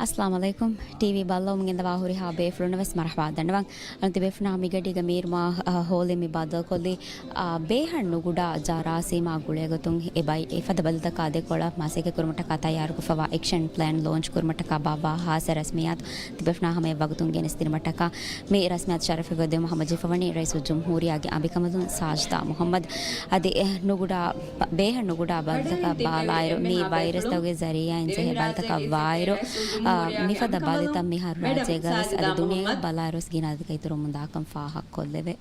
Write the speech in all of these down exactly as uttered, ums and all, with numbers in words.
އައްސަލާމު ޢަލައިކުމް. ޓީވީ ބައްލަވަމުން ގެންދަވާ ހުރިހާ ބޭފުޅުންނަށް ވެސް މަރުޙަބާ ދަންނަވަން. އަން ތިބޭފުޅުންނާ މިގަޑީގަ މީރުމާ، އަ، ހޯލި މި ބައްދަލުކޮށްލީ، އަ، ބޭހަށް ނުގުޑާ ޖަރާސީމާ ގުޅޭގޮތުން އެ ބައި-، އެފަދަ ބަލިތަކާ ދެކޮޅަށް މަސައްކަތް ކުރުމަށްޓަކާ ތައްޔާރުކޮށްފަވާ އެކްޝަން ޕްލޭން ލޯންޗް ކުރުމަށްޓަކާ ބާއްވާ ހާއްސަ ރަސްމިއްޔާތު ތިބޭފުޅުންނާ ހަމަޔަށް ވަގުތުން ގެނެސްދިނުމަށްޓަކާ މި ރަސްމިއްޔާތު ޝަރަފްކޮށްދެއްވުމަށް ހަމަޖެހިފަވަނީ ރައީސުލްޖުމްހޫރިއްޔާގެ އަނބިކަނބަލުން ސާޖިދާ މުޙައްމަދު. އަދި އެ ނުގުޑާ ބޭހަށް ނުގުޑާ ބަލިތަކާ ބާލާއިރު، މި ވައިރަސްތަކުގެ ޒަރީޢާއިން ޖެހޭ ބަލިތަކާ ވާއިރު، އާ، މިފަދަ ބަލިތައް މިހާރު ރާއްޖޭގަ ވެސް އަދި ދުނިޔޭގަ ބަލާއިރު ވެސް ގިނަ އަދަދަކަށް އިތުރުވަމުންދާކަން ފާހަގަކޮށްލެވޭ.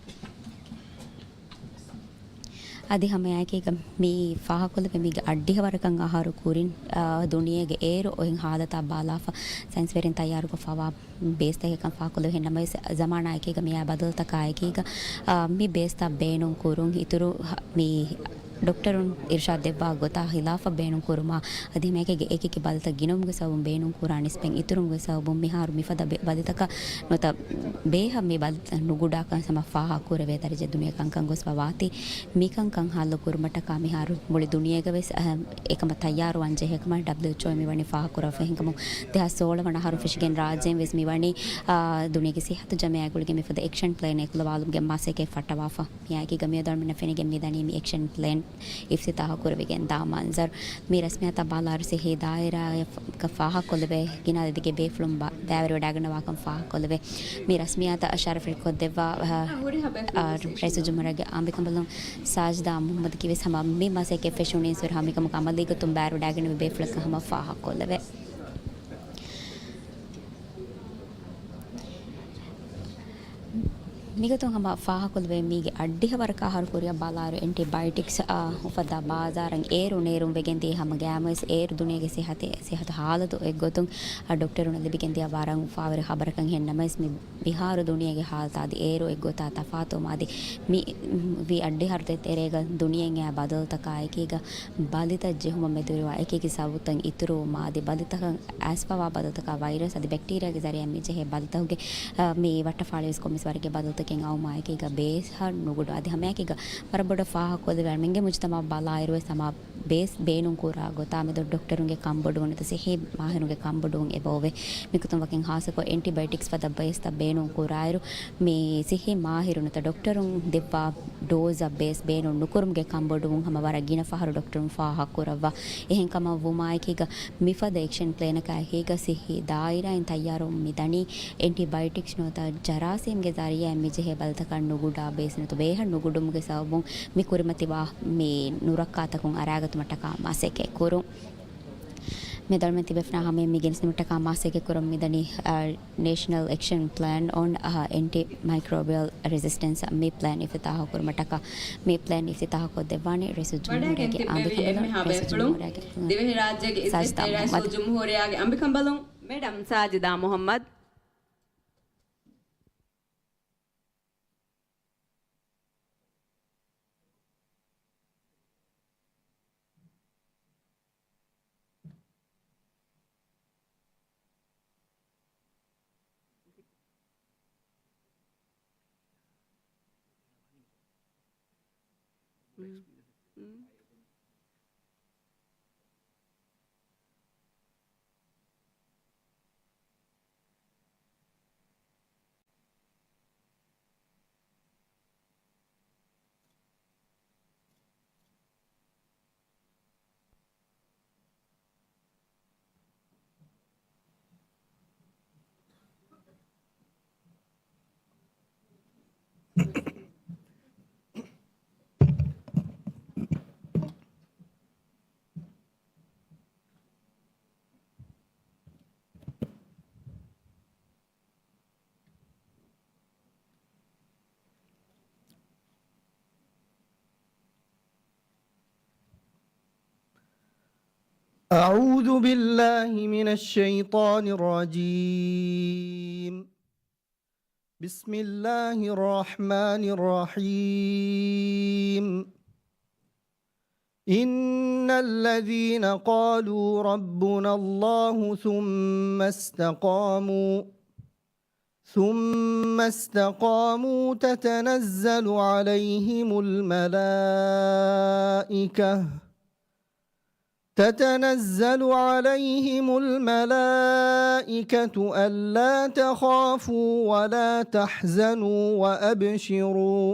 އަދި ހަމައެކީގަ މި ފާހަގަކޮށްލެވޭ މީގެ އަށްޑިހަ ވަރަކަށް އަހަރު ކުރިން، އާ، ދުނިޔޭގެ އޭރު އޮތް ހާލަތާ ބާލާފަ ސައިންސްވެރިން ތައްޔާރުކޮށްފަވާ ބޭސްތަކެއްކަން ފާހަގަކޮށްލެވޭ. އެހެންނަމަވެސް، ޒަމާނާއެކީގަ މިއާ ބަދަލުތަކާއެކީގަ، އާ، މި ބޭސްތައް ބޭނުން ކުރުން އިތުރު ހަ-، މި ޑޮކްޓަރުން އިރުޝާދު ދެއްވާ ގޮތާ ހިލާފަށް ބޭނުން ކުރުމާ، އަދި ހަމައެކީގަ އެކިއެކި ބަލިތައް ގިނަވުމުގެ ސަބަބުން ބޭނުން ކުރާ ނިސްބަތް އިތުރުވުމުގެ ސަބަބުން މިހާރު މިފަދަ ބެ-، ބަލިތަކަށް ނުވަތަ ބޭހަށް މި ބަލިތައް ނުގުޑާކަން ހަމަ ފާހަގަކުރެވޭ ދަރަޖަ ދުނިޔެ ކަންކަން ގޮސްފަ ވާތީ. މިކަންކަން ހައްލު ކުރުމަށްޓަކާ މިހާރު މުޅި ދުނިޔޭގަ ވެސް އެކަމަށް ތައްޔާރުވާން ޖެހޭ ކަމަށް ޑަބްލިއުއެޗްއޯ މިވަނީ ފާހަގަކުރައްވާފަ. އެހެންކަމުން ދެހާސް ސޯޅަ ވަނަ އަހަރު ފެށިގެން ރާއްޖޭން ވެސް މިވަނީ، އާ، ދުނިޔޭގެ ސިއްހަތު ޖަމިއްޔާގެ ގުޅިގެން މިފަދަ އެކްޝަން ޕްލޭނެއް އެކުލަވާލުމުގެ މަސައްކަތް ފައްޓަވާފަ. މިއާއެކީގަ މިއަދު އަޅުމެންނަށް ފެނިގެން މިދަނީ މި އެކްޝަން ޕްލޭން އިފްތިތާހު ކުރެވިގެން ދާ މަންޒަރު. މި ރަސްމިއްޔާތާ ބާލާއިރު ސިއްހީ ދާއިރާއަށް ފަ-، ފާހަގަކޮށްލެވޭ ގިނަ އަދަދެއްގެ ބޭފުޅުން ބަ-، ބައިވެރިވެވަޑައިގަންނަވާކަން ފާހަގަކޮށްލެވޭ. މި ރަސްމިއްޔާތަށް ޝަރަފްކޮށްދެއްވާ، އަ، އަ، ރައީސުލްޖުމްހޫރިއްޔާގެ އަނބިކަނބަލުން ސާޖިދާ މުޙައްމަދު ކީވެސް ހަމަ މި މަސައްކަތް ފެށުނީންސުރެ ހަމަ މިކަމުގެ އަމަލީ ގޮތުން ބައިވެރިވެވަޑައިގެންނެވި ބޭފުޅަކަށް ހަމަ ފާހަގަކޮށްލެވޭ. މިގޮތުން ހަމަ ފާހަގަކޮށްލެވޭ މީގެ އަށްޑިހަ ވަރަކަށް އަހަރު ކުރިއަށް ބާލާއިރު އެންޓީބަޔޮޓިކްސް އާ އުފައްދާ ބާޒާރަށް އޭރު ނޭރުން ވެގެންދިޔަ ހަމަ ގައިމުވެސް އޭރު ދުނިޔޭގެ ސިއްހަތެއް، ސިއްހަތު ހާލަތު އޮތްގޮތުން އާ ޑޮކްޓަރުންނަށް ލިބިގެންދިޔަ ވަރަށް އުފާވެރި ހަބަރަކަށް. އެހެންނަމަވެސް މި މިހާރު ދުނިޔޭގެ ހާލަތާ އަދި އޭރު އޮތްގޮތާ ތަފާތުވުމާ އަދި މި ވީ އަށްޑިހަ އަހަރު ތެ-، ތެރޭގަ ދުނިޔެއިން އައި ބަދަލުތަކާ އެކީގަ ބަލިތައް ޖެހުމަށް މެދުވެރިވާ އެކިއެކި ސަބަބުތައް އިތުރުވުމާ އަދި ބަލިތަކަށް އައިސްފަވާ ބަދަލުތަކާ ވައިރަސް އަދި ބެކްޓީރިއާގެ ޒަރީއާ މި ޖެހޭ ބަލިތަކުގެ، އަ، މި ވައްޓަފާޅިވެސް ކޮންމެސް ވަރެއްގެ ބަދަލުތަކެއް އައުމާ އެކީގަ ބޭހަށް ނުގުޑު އަދި ހަމައެކީގަ ވަރަށް ބޮޑަށް ފާހަގަކޮށްލެވޭ އަޅުމެންގެ މުޖުތަމަޢަށް ބަލާއިރުވެސް ހަމަ ބޭސް ބޭނުންކުރާ ގޮތާ މެދު ޑޮކްޓަރުންގެ ކަންބޮޑުވުން ނުވަތަ ސިއްހީ މާހިރުންގެ ކަންބޮޑުވުން އެބައޮވޭ. މިގޮތުން ވަކިން ހާއްސަކޮށް އެންޓީބަޔޮޓިކްސް ފަދަ ބޭސްތައް ބޭނުން ކުރާއިރު، މި ސިއްހީ މާހިރުން ނުވަތަ ޑޮކްޓަރުން ދެއްވާ ޑޯޒްއަށް ބޭސް ބޭނުން ނުކުރުމުގެ ކަންބޮޑުވުން ހަމަ ވަރަށް ގިނަ ފަހަރު ޑޮކްޓަރުން ފާހަގަކުރައްވާ. އެހެންކަމަށް ވުމާއެކީގަ މިފަދަ އެކްޝަން ޕްލޭނަކާ އެކީގަ ސިއްހީ ދާއިރާއިން ތައްޔާރުވަމުން މިދަނީ އެންޓީބަޔޮޓިކްސް ނުވަތަ ޖަރާސީމްގެ ޒަރީއާއިން މިޖެހޭ ބަލިތަކަށް ނުގުޑާ ބޭސް ނުވަތަ ބޭހަށް ނުގުޑުމުގެ ސަބަބުން މި ކުރިމަތިވާ މި ނުރައްކާތަކުން އަރާގަތުމަށްޓަކާ މަސައްކަތް ކުރުން. މިއަދު އަޅުމެން ތިބޭފުޅުންނާ ހަމަޔަށް މި ގެނެސްދިނުމަށްޓަކާ މަސައްކަތް ކުރަމުން މިދަނީ، އަ، ނޭޝަނަލް އެކްޝަން ޕްލޭން އޮން، އަ، އެންޓީ މައިކްރޯބިއަލް ރެޒިސްޓެންސް މި ޕްލޭން އިފްތިތާހު ކުރުމަށްޓަކާ މި ޕްލޭން އިފްތިތާހު ކޮށްދެއްވާނީ ރައީސުލްޖުމްހޫރިއްޔާގެ އަނބިކަނބަލުން ރައީސުލްޖުމްހޫރިއްޔާގެ ސާޖިދާ މުޙައްމަދު. މެޑަމް ސާޖިދާ މުޙައްމަދު. أعوذ بالله من الشيطان الرجيم. بسم الله الرحمن الرحيم. إن الذين قالوا ربنا الله ثم استقاموا، ثم استقاموا تتنزل عليهم الملائكة، تتنزل عليهم الملائكة ألا تخافوا ولا تحزنوا وأبشروا،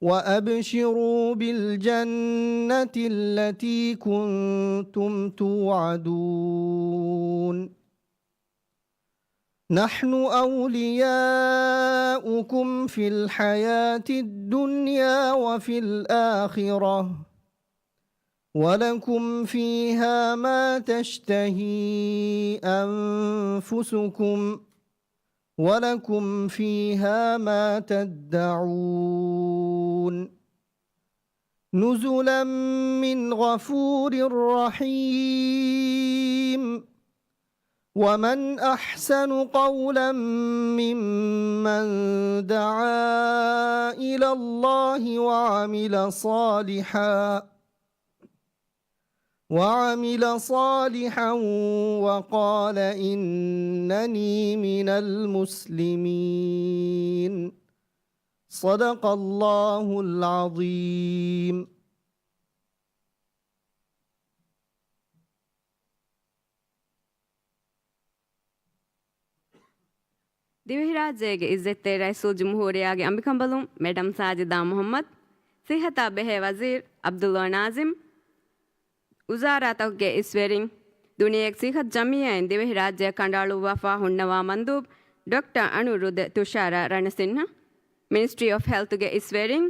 وأبشروا بالجنة التي كنتم توعدون. نحن أولياؤكم في الحياة الدنيا وفي الآخرة، ولكم فيها ما تشتهي أنفسكم، ولكم فيها ما تدعون. نزلا من غفور رحيم. ومن أحسن قولا ممن دعا إلى الله وعمل صالحا، وعمل صالحا وقال إنني من المسلمين. صدق الله العظيم. ދިވެހިރާއްޖޭގެ އިއްޒަތްތެރި ރައީސުލްޖުމްހޫރިއްޔާގެ އަނބިކަނބަލުން މެޑަމް ސާޖިދާ މުޙައްމަދު، ޞިއްޙަތާ ބެހޭ ވަޒީރު ޢަބްދުﷲ ނާޒިމް، ވުޒާރާތަކުގެ އިސްވެރިން، ދުނިޔޭގެ ޞިއްޙަތު ޖަމިއްޔާއިން ދިވެހިރާއްޖެއަށް ކަނޑައަޅުއްވާފަ ހުންނަވާ މަންދޫބު ޑޮކްޓަރ އަނުރުދަ ތުޝާރ ރަނަސިންހަ، މިނިސްޓްރީ އޮފް ހެލްތުގެ އިސްވެރިން،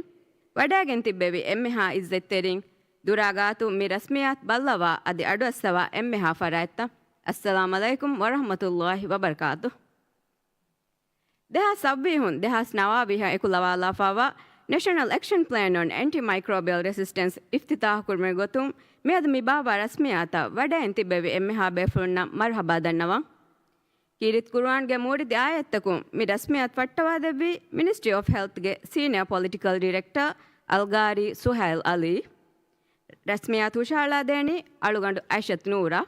ވަޑައިގެން ތިއްބެވި އެންމެހާ އިއްޒަތްތެރިން، ދުރާ ގާތު މި ރަސްމިއްޔާތު ބައްލަވާ އަދި އަޑުއައްސަވާ އެންމެހާ ފަރާތްތައް، އައްސަލާމް ޢަލައިކުމް ވަރަޙްމަތުﷲ ވަބަރަކާތު. ދެހާސް ސައްބީސް އިން ދެހާސް ނަވާބީހަށް އެކުލަވާލާފައިވާ ނެޝަނަލް އެކްޝަން ޕްލޭން އޮން އެންޓި މައިކްރޯބިއަލް ރެސިސްޓެންސް އިފްތިތާޙު ކުރުމުގެ ގޮތުން މިއަދު މި ބާއްވާ ރަސްމިއްޔާތަށް ވަޑައިގެން ތިއްބެވި އެންމެހާ ބޭފުޅުންނަށް މަރުޙަބާ ދަންނަވަން. ކީރިތި ޤުރުއާންގެ މޫރިދި އާޔަތްތަކުން މި ރަސްމިއްޔާތު ފައްޓަވާދެއްވީ މިނިސްޓްރީ އޮފް ހެލްތްގެ ސީނިއާ ޕޮލިޓިކަލް ޑިރެކްޓަރ އަލްގާރީ ސުހައިލް ޢަލީ. ރަސްމިއްޔާތު ހުށަހަޅާދޭނީ އަޅުގަނޑު އައިޝަތު ނޫރާ.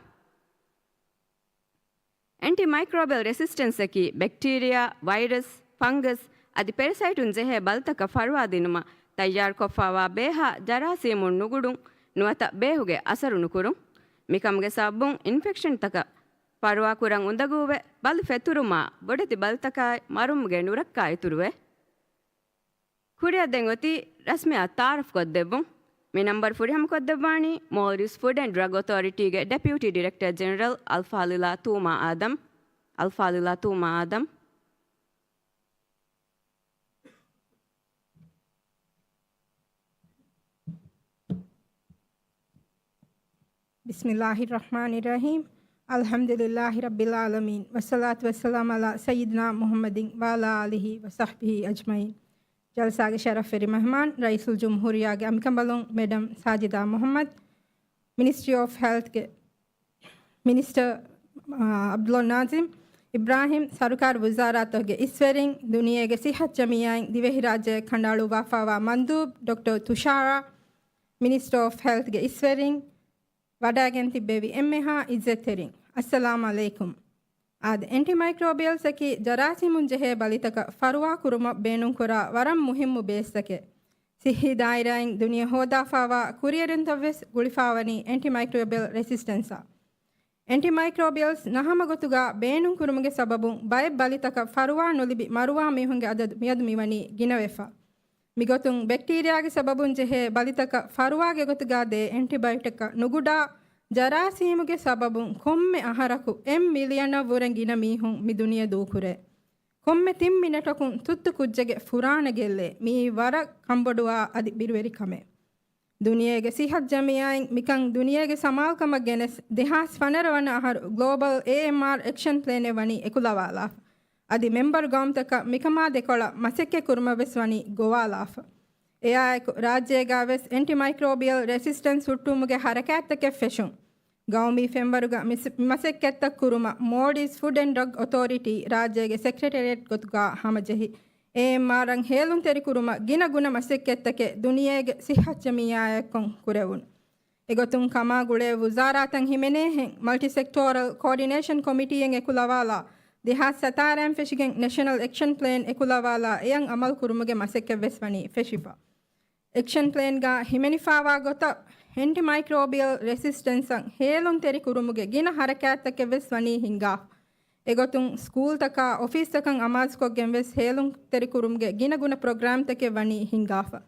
އެންޓި މައިކްރޯބިއަލް ރެސިސްޓެންސަކީ ބެކްޓީރިއާ، ވައިރަސް، ފަންގަސް އަދި ޕެރަސައިޓުން ޖެހޭ ބަލިތަކަށް ފަރުވާ ދިނުމަށް ތައްޔާރުކޮށްފައިވާ ބޭހާ ޖަރާސީމުން ނުގުޑުން ނުވަތަ ބޭހުގެ އަސަރު ނުކުރުން. މިކަމުގެ ސަބަބުން އިންފެކްޝަންތަކަށް ފަރުވާކުރަން އުނދަގޫވެ، ބަލި ފެތުރުމާ ބޮޑެތި ބަލިތަކާއި މަރުމުގެ ނުރައްކާ އިތުރުވޭ. ކުރިއަށް ދެން އޮތީ ރަސްމިއްޔާ ތަޢާރަފް ކޮށްދެއްވުން. މި ނަންބަރު ފުރިހަމަކޮށްދެއްވާނީ މޯލްޑިވްސް ފުޑް އެންޑް ޑްރަގް އޮތޯރިޓީގެ ޑެޕިއުޓީ ޑިރެކްޓަރ ޖެނެރަލް އަލްފާޟިލާ ތޫމާ އާދަމް. އަލްފާޟިލާ ތޫމާ އާދަމް. بسم الله الرحمن الرحيم. الحمد لله رب العالمين. والصلاة والسلام على سيدنا محمد وعلى آله وصحبه أجمعين. ޖަލްސާގެ ޝަރަފްވެރި މެހްމާން، ރައީސުލްޖުމްހޫރިއްޔާގެ އަނބިކަނބަލުން މެޑަމް ސާޖިދާ މުޙައްމަދު، މިނިސްޓްރީ އޮފް ހެލްތްގެ މިނިސްޓަރ، އާ، ޢަބްދުﷲ ނާޒިމް އިބްރާހިމް، ސަރުކާރު ވުޒާރާތަކުގެ އިސްވެރިން، ދުނިޔޭގެ ޞިއްޙަތު ޖަމިއްޔާއިން ދިވެހިރާއްޖެއަށް ކަނޑައަޅުއްވާފައިވާ މަންދޫބު ޑޮކްޓަރ ތުޝާރާ، މިނިސްޓަރ އޮފް ހެލްތްގެ އިސްވެރިން، ވަޑައިގެން ތިއްބެވި އެންމެހާ އިއްޒަތްތެރިން، އައްސަލާމް ޢަލައިކުމް. އާދެ، އެންޓިމައިކްރޯބިއަލްސްއަކީ ޖަރާސީމުން ޖެހޭ ބަލިތަކަށް ފަރުވާ ކުރުމަށް ބޭނުންކުރާ ވަރަށް މުހިއްމު ބޭސްތަކެއް. ޞިއްޙީ ދާއިރާއިން ދުނިޔެ ހޯދާފައިވާ ކުރިއެރުންތައްވެސް ގުޅިފައިވަނީ އެންޓިމައިކްރޯބިއަލް ރެސިސްޓެންސާ. އެންޓިމައިކްރޯބިއަލްސް ނަހަމަ ގޮތުގަ ބޭނުންކުރުމުގެ ސަބަބުން ބައެއް ބަލިތަކަށް ފަރުވާ ނުލިބި މަރުވާ މީހުންގެ އަދަދު މިއަދު މިވަނީ ގިނަވެފަ. މިގޮތުން ބެކްޓީރިއާގެ ސަބަބުން ޖެހޭ ބަލިތަކަށް ފަރުވާގެ ގޮތުގަ ދޭ އެންޓިބަޔޮޓިކަށް ނުގުޑާ ޖަރާސީމުގެ ސަބަބުން ކޮންމެ އަހަރަކު އެއް މިލިއަނަށްވުރެ ގިނަ މީހުން މި ދުނިޔެ ދޫކުރޭ. ކޮންމެ ތިން މިނެޓަކުން ތުއްތު ކުއްޖެއްގެ ފުރާނަ ގެއްލޭ. މިއީ ވަރަށް ކަންބޮޑުވާ އަދި ބިރުވެރި ކަމެއް. ދުނިޔޭގެ ޞިއްޙަތު ޖަމިއްޔާއިން މިކަން ދުނިޔޭގެ ސަމާލުކަމަށް ގެނެސް، ދެހާސް ފަނަރަ ވަނަ އަހަރު ގްލޯބަލް އޭއެމްއާރް އެކްޝަން ޕްލޭނެއް ވަނީ އެކުލަވާލާފަ. އަދި މެމްބަރު ގައުމުތަކަށް މިކަމާ ދެކޮޅަށް މަސައްކަތް ކުރުމަށް ވެސް ވަނީ ގޮވާލާފަ. އެއާއެކު، ރާއްޖޭގަ ވެސް އެންޓިމައިކްރޯބިއަލް ރެސިސްޓެންސް ހުއްޓުވުމުގެ ހަރަކާތްތަކެއް ފެށުން. ގައުމީ ފެންވަރުގަ މި މަސައްކަތްތައް ކުރުމަށް މޯލްޑިވްސް ފުޑް އެންޑް ޑްރަގް އޮތޯރިޓީ ރާއްޖޭގެ ސެކްރެޓޭރިއެޓް ގޮތުގަ ހަމަޖެހި، އޭއެމްއާރްއަށް ހޭލުންތެރިކުރުމަށް ގިނަ ގުނަ މަސައްކަތްތަކެއް ދުނިޔޭގެ ޞިއްޙަތު ޖަމިއްޔާއެއްކޮށް ކުރެވުނު. އެގޮތުން ކަމާ ގުޅޭ ވުޒާރާތައް ހިމެނޭހެން، މަލްޓި ސެކްޓޯރަލް ކޯޑިނޭޝަން ކޮމިޓީއެއް އެކުލަވާލާ، ދެހާސް ސަތާރައިން ފެށިގެން ނެޝަނަލް އެކްޝަން ޕްލޭން އެކުލަވާލާ، އެއަށް އަމަލު ކުރުމުގެ މަސައްކަތް ވެސް ވަނީ ފެށިފަ. އެކްޝަން ޕްލޭންގަ ހިމެނިފައިވާ ގޮތަށް އެންޓިމައިކްރޯބިއަލް ރެސިސްޓެންސަށް ހޭލުންތެރިކުރުމުގެ ގިނަ ހަރަކާތްތަކެއް ވެސް ވަނީ ހިންގާފަ. އެގޮތުން ސްކޫލްތަކާ އޮފީސްތަކަށް އަމާޒުކޮށްގެން ވެސް ހޭލުންތެރިކުރުމުގެ ގިނަގުނަ ޕްރޮގްރާމްތަކެއް ވަނީ ހިންގާފަ.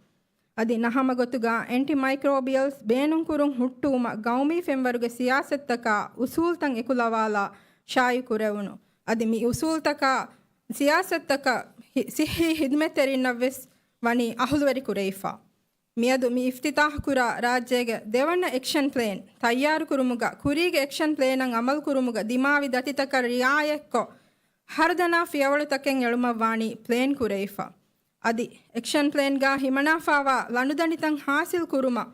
އަދި ނަހަމަގޮތުގަ އެންޓިމައިކްރޯބިއަލްސް ބޭނުންކުރުން ހުއްޓުވުމަށް ގައުމީ ފެންވަރުގެ ސިޔާސަތުތަކާ އުސޫލްތައް އެކުލަވާލާ ޝާއިޢުކުރެވުނު. އަދި މި އުސޫލްތަކާ ސިޔާސަތުތަކަށް ހި-، ސިއްހީ ހިދުމަތްތެރިންނަށް ވެސް ވަނީ އަހުލުވެރިކުރެވިފަ. މިއަދު މި އިފްތިތާޙުކުރާ ރާއްޖޭގެ ދެވަނަ އެކްޝަން ޕްލޭން ތައްޔާރުކުރުމުގަ ކުރީގެ އެކްޝަން ޕްލޭނަށް އަމަލުކުރުމުގަ ދިމާވި ދަތިތަކަށް ރިޢާޔަތްކޮށް، ހަރުދަނާ ފިޔަވަޅުތަކެއް އެޅުމަށް ވާނީ ޕްލޭން ކުރެވިފަ. އަދި އެކްޝަން ޕްލޭންގަ ހިމަނާފާވާ ލަނޑުދަނޑިތައް ހާސިލް ކުރުމަށް،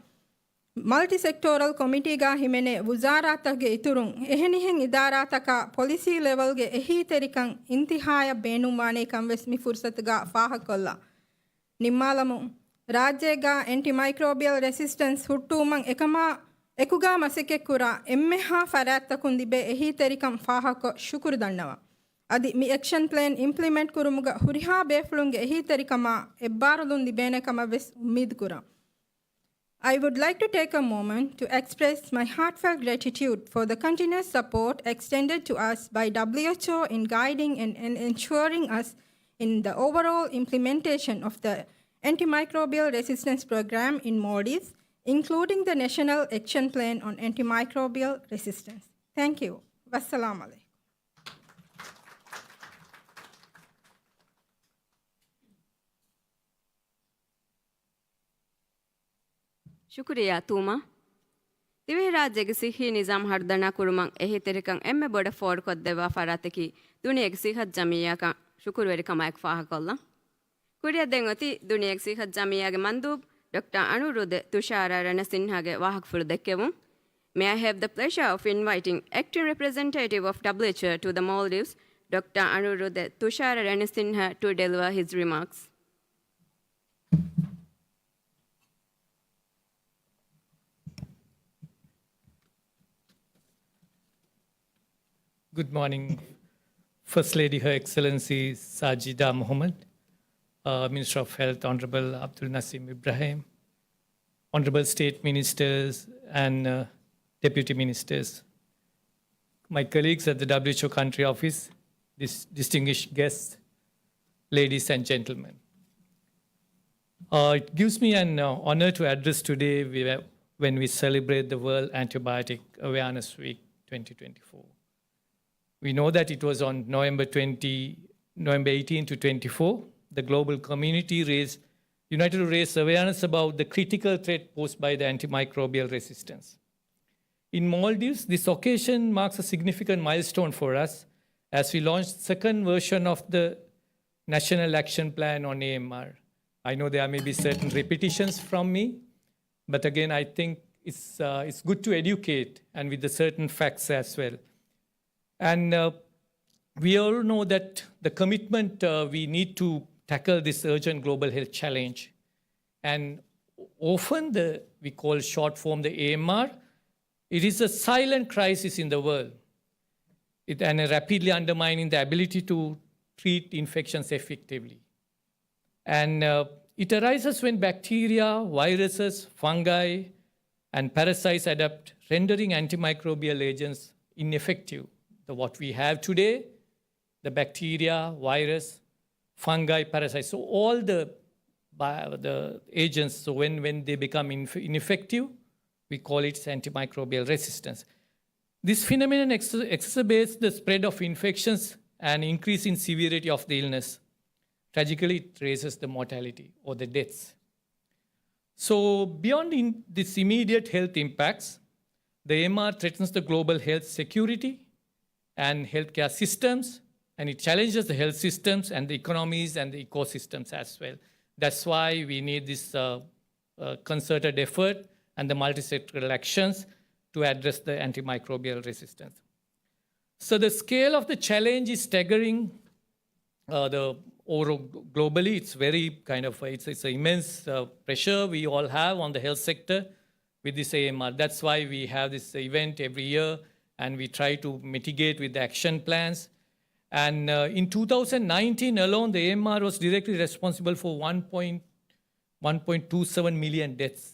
މަލްޓި ސެކްޓޯރަލް ކޮމިޓީގަ ހިމެނޭ ވުޒާރާތަކުގެ އިތުރުން އެހެނިހެން އިދާރާތަކާ ޕޮލިސީ ލެވެލްގެ އެހީތެރިކަން އިންތިހާޔަށް ބޭނުންވާނޭ ކަން ވެސް މި ފުރުސަތުގަ ފާހަގަކޮށްލަން. ނިންމާލަމުން، ރާއްޖޭގަ އެންޓިމައިކްރޯބިއަލް ރެސިސްޓެންސް ހުއްޓުވުމަށް އެކަމާ އެކުގަ މަސައްކަތްކުރާ އެންމެހާ ފަރާތްތަކުން ލިބޭ އެހީތެރިކަން ފާހަގަކޮށް ޝުކުރު ދަންނަވަން. އަދި މި އެކްޝަން ޕްލޭން އިމްޕްލިމެންޓް ކުރުމުގަ ހުރިހާ ބޭފުޅުންގެ އެހީތެރިކަމާ އެއްބާރުލުން ލިބޭނެ ކަމަށް ވެސް އުއްމީދު ކުރަން. I would like to take a moment to express my heartfelt gratitude for the continuous support extended to us by W H O in guiding and, and ensuring us in the overall implementation of the antimicrobial resistance program in Maldives, including the National Action Plan on Antimicrobial Resistance. Thank you. Wassalamu alaikum. ޝުކުރިއްޔާ ތޫމާ. ދިވެހިރާއްޖޭގެ ސިއްހީ ނިޒާމް ހަރުދަނާ ކުރުމަށް އެހީތެރިކަން އެންމެ ބޮޑަށް ފޯރުކޮށްދެއްވާ ފަރާތަކީ ދުނިޔޭގެ ސިއްހަތު ޖަމިއްޔާކަން ޝުކުރުވެރިކަމާއެކު ފާހަގަކޮށްލަން. ކުރިއަށް ދެން އޮތީ ދުނިޔޭގެ ސިއްހަތު ޖަމިއްޔާގެ މަންދޫބު ޑޮކްޓަރ އަނުރުދެ ތުޝާރަ ރަނަސިންހާގެ ވާހަކަފުޅު ދެއްކެވުން. May I have the pleasure of inviting Acting Representative of W H O to the Maldives, Doctor Aniruddha Tushara Ranasinha, to deliver his remarks. Good morning, First Lady, Her Excellency Sajida Mohammed, uh, Minister of Health, Honorable Abdul Naseem Ibrahim, Honorable State Ministers and, uh, Deputy Ministers, my colleagues at the W H O Country Office, dis-, distinguished guests, ladies and gentlemen. Uh, it gives me an, uh, honor to address today we, when we celebrate the World Antibiotic Awareness Week twenty twenty-four. We know that it was on November twenty, November eighteen to twenty-four, the global community raised, united to raise awareness about the critical threat posed by the antimicrobial resistance. In Maldives, this occasion marks a significant milestone for us as we launched second version of the National Action Plan on A M R. I know there may be certain repetitions from me, but again, I think it's, uh, it's good to educate and with the certain facts as well. And, uh, we all know that the commitment, uh, we need to tackle this urgent global health challenge. And often the, we call short form the A M R, it is a silent crisis in the world. It, and rapidly undermining the ability to treat infections effectively. And, uh, it arises when bacteria, viruses, fungi, and parasites adapt, rendering antimicrobial agents ineffective. The, what we have today, the bacteria, virus, fungi, parasites, so all the bi-, the agents, so when, when they become inf-, ineffective, we call it antimicrobial resistance. This phenomenon ex-, exacerbates the spread of infections and increase in severity of the illness. Tragically, it raises the mortality or the deaths. So, beyond in this immediate health impacts, the A M R threatens the global health security and healthcare systems, and it challenges the health systems and the economies and the ecosystems as well. That's why we need this, uh, uh, concerted effort and the multisectoral actions to address the antimicrobial resistance. So the scale of the challenge is staggering. Uh, the overall gl-, globally, it's very kind of, it's, it's an immense, uh, pressure we all have on the health sector with this A M R. That's why we have this event every year, and we try to mitigate with the action plans. And, uh, in two thousand nineteen alone, the A M R was directly responsible for one point, one point two seven million deaths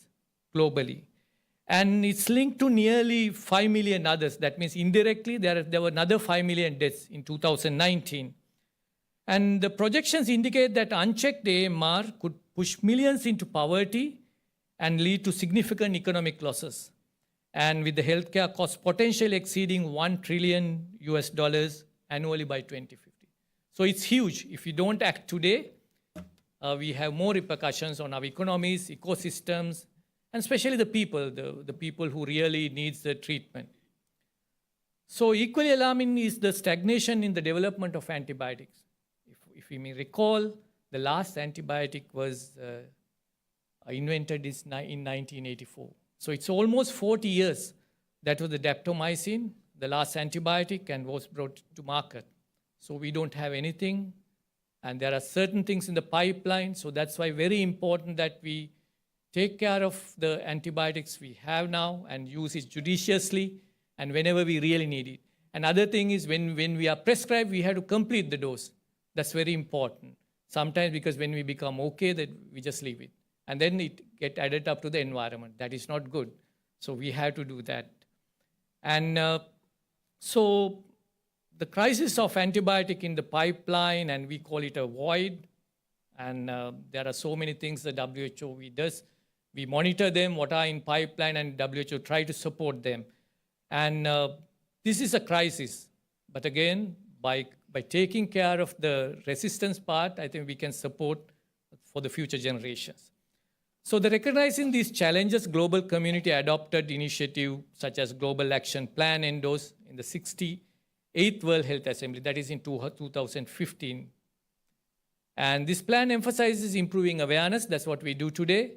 globally. And it's linked to nearly five million others. That means indirectly, there, there were another five million deaths in two thousand nineteen. And the projections indicate that unchecked A M R could push millions into poverty and lead to significant economic losses, and with the healthcare costs potentially exceeding one trillion U S dollars annually by twenty fifty. So it's huge. If we don't act today, uh, we have more repercussions on our economies, ecosystems, and especially the people, the, the people who really needs the treatment. So equally alarming is the stagnation in the development of antibiotics. If, if we may recall, the last antibiotic was, uh, invented is ni-, in nineteen eighty-four. So it's almost forty years that was the daptomycin, the last antibiotic, and was brought to market. So we don't have anything, and there are certain things in the pipeline. So that's why very important that we take care of the antibiotics we have now and use it judiciously and whenever we really need it. Another thing is when, when we are prescribed, we have to complete the dose. That's very important. Sometimes because when we become okay, that we just leave it. And then it get added up to the environment. That is not good. So we have to do that. And, uh, so the crisis of antibiotic in the pipeline, and we call it a void. And, uh, there are so many things the W H O we does. We monitor them, what are in pipeline, and W H O try to support them. And, uh, this is a crisis. But again, by, by taking care of the resistance part, I think we can support for the future generations. So the recognizing these challenges, global community adopted initiative such as Global Action Plan endorsed in the sixty-eighth World Health Assembly, that is in two, two thousand fifteen. And this plan emphasizes improving awareness, that's what we do today,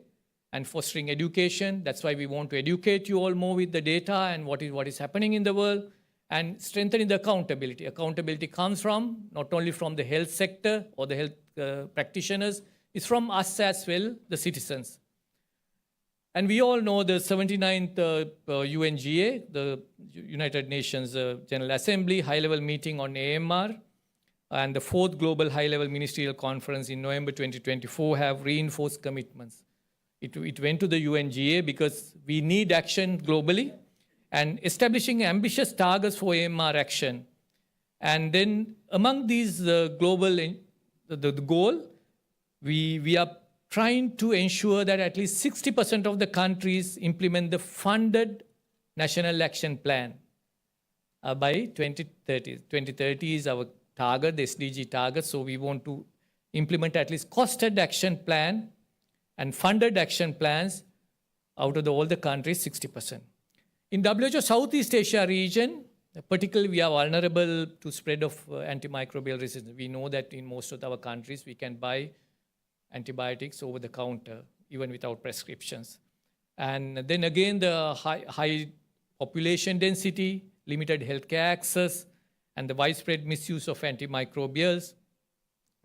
and fostering education. That's why we want to educate you all more with the data and what is, what is happening in the world, and strengthening the accountability. Accountability comes from, not only from the health sector or the health, uh, practitioners, it's from us as well, the citizens. And we all know the seventy-ninth, uh, uh, U N G A, the U-, United Nations, uh, General Assembly, high-level meeting on A M R, and the fourth Global High-Level Ministerial Conference in November twenty twenty-four have reinforced commitments. It, it went to the U N G A because we need action globally and establishing ambitious targets for A M R action. And then among these, uh, global in-, the, the, the goal, we, we are trying to ensure that at least sixty percent of the countries implement the funded national action plan, uh, by twenty thirty. Twenty thirty is our target, the S D G target. So we want to implement at least costed action plan and funded action plans out of the, all the countries, sixty percent. In W H O Southeast Asia region, particularly, we are vulnerable to spread of, uh, antimicrobial resistance. We know that in most of our countries, we can buy antibiotics over the counter, even without prescriptions. And then again, the high, high population density, limited healthcare access, and the widespread misuse of antimicrobials.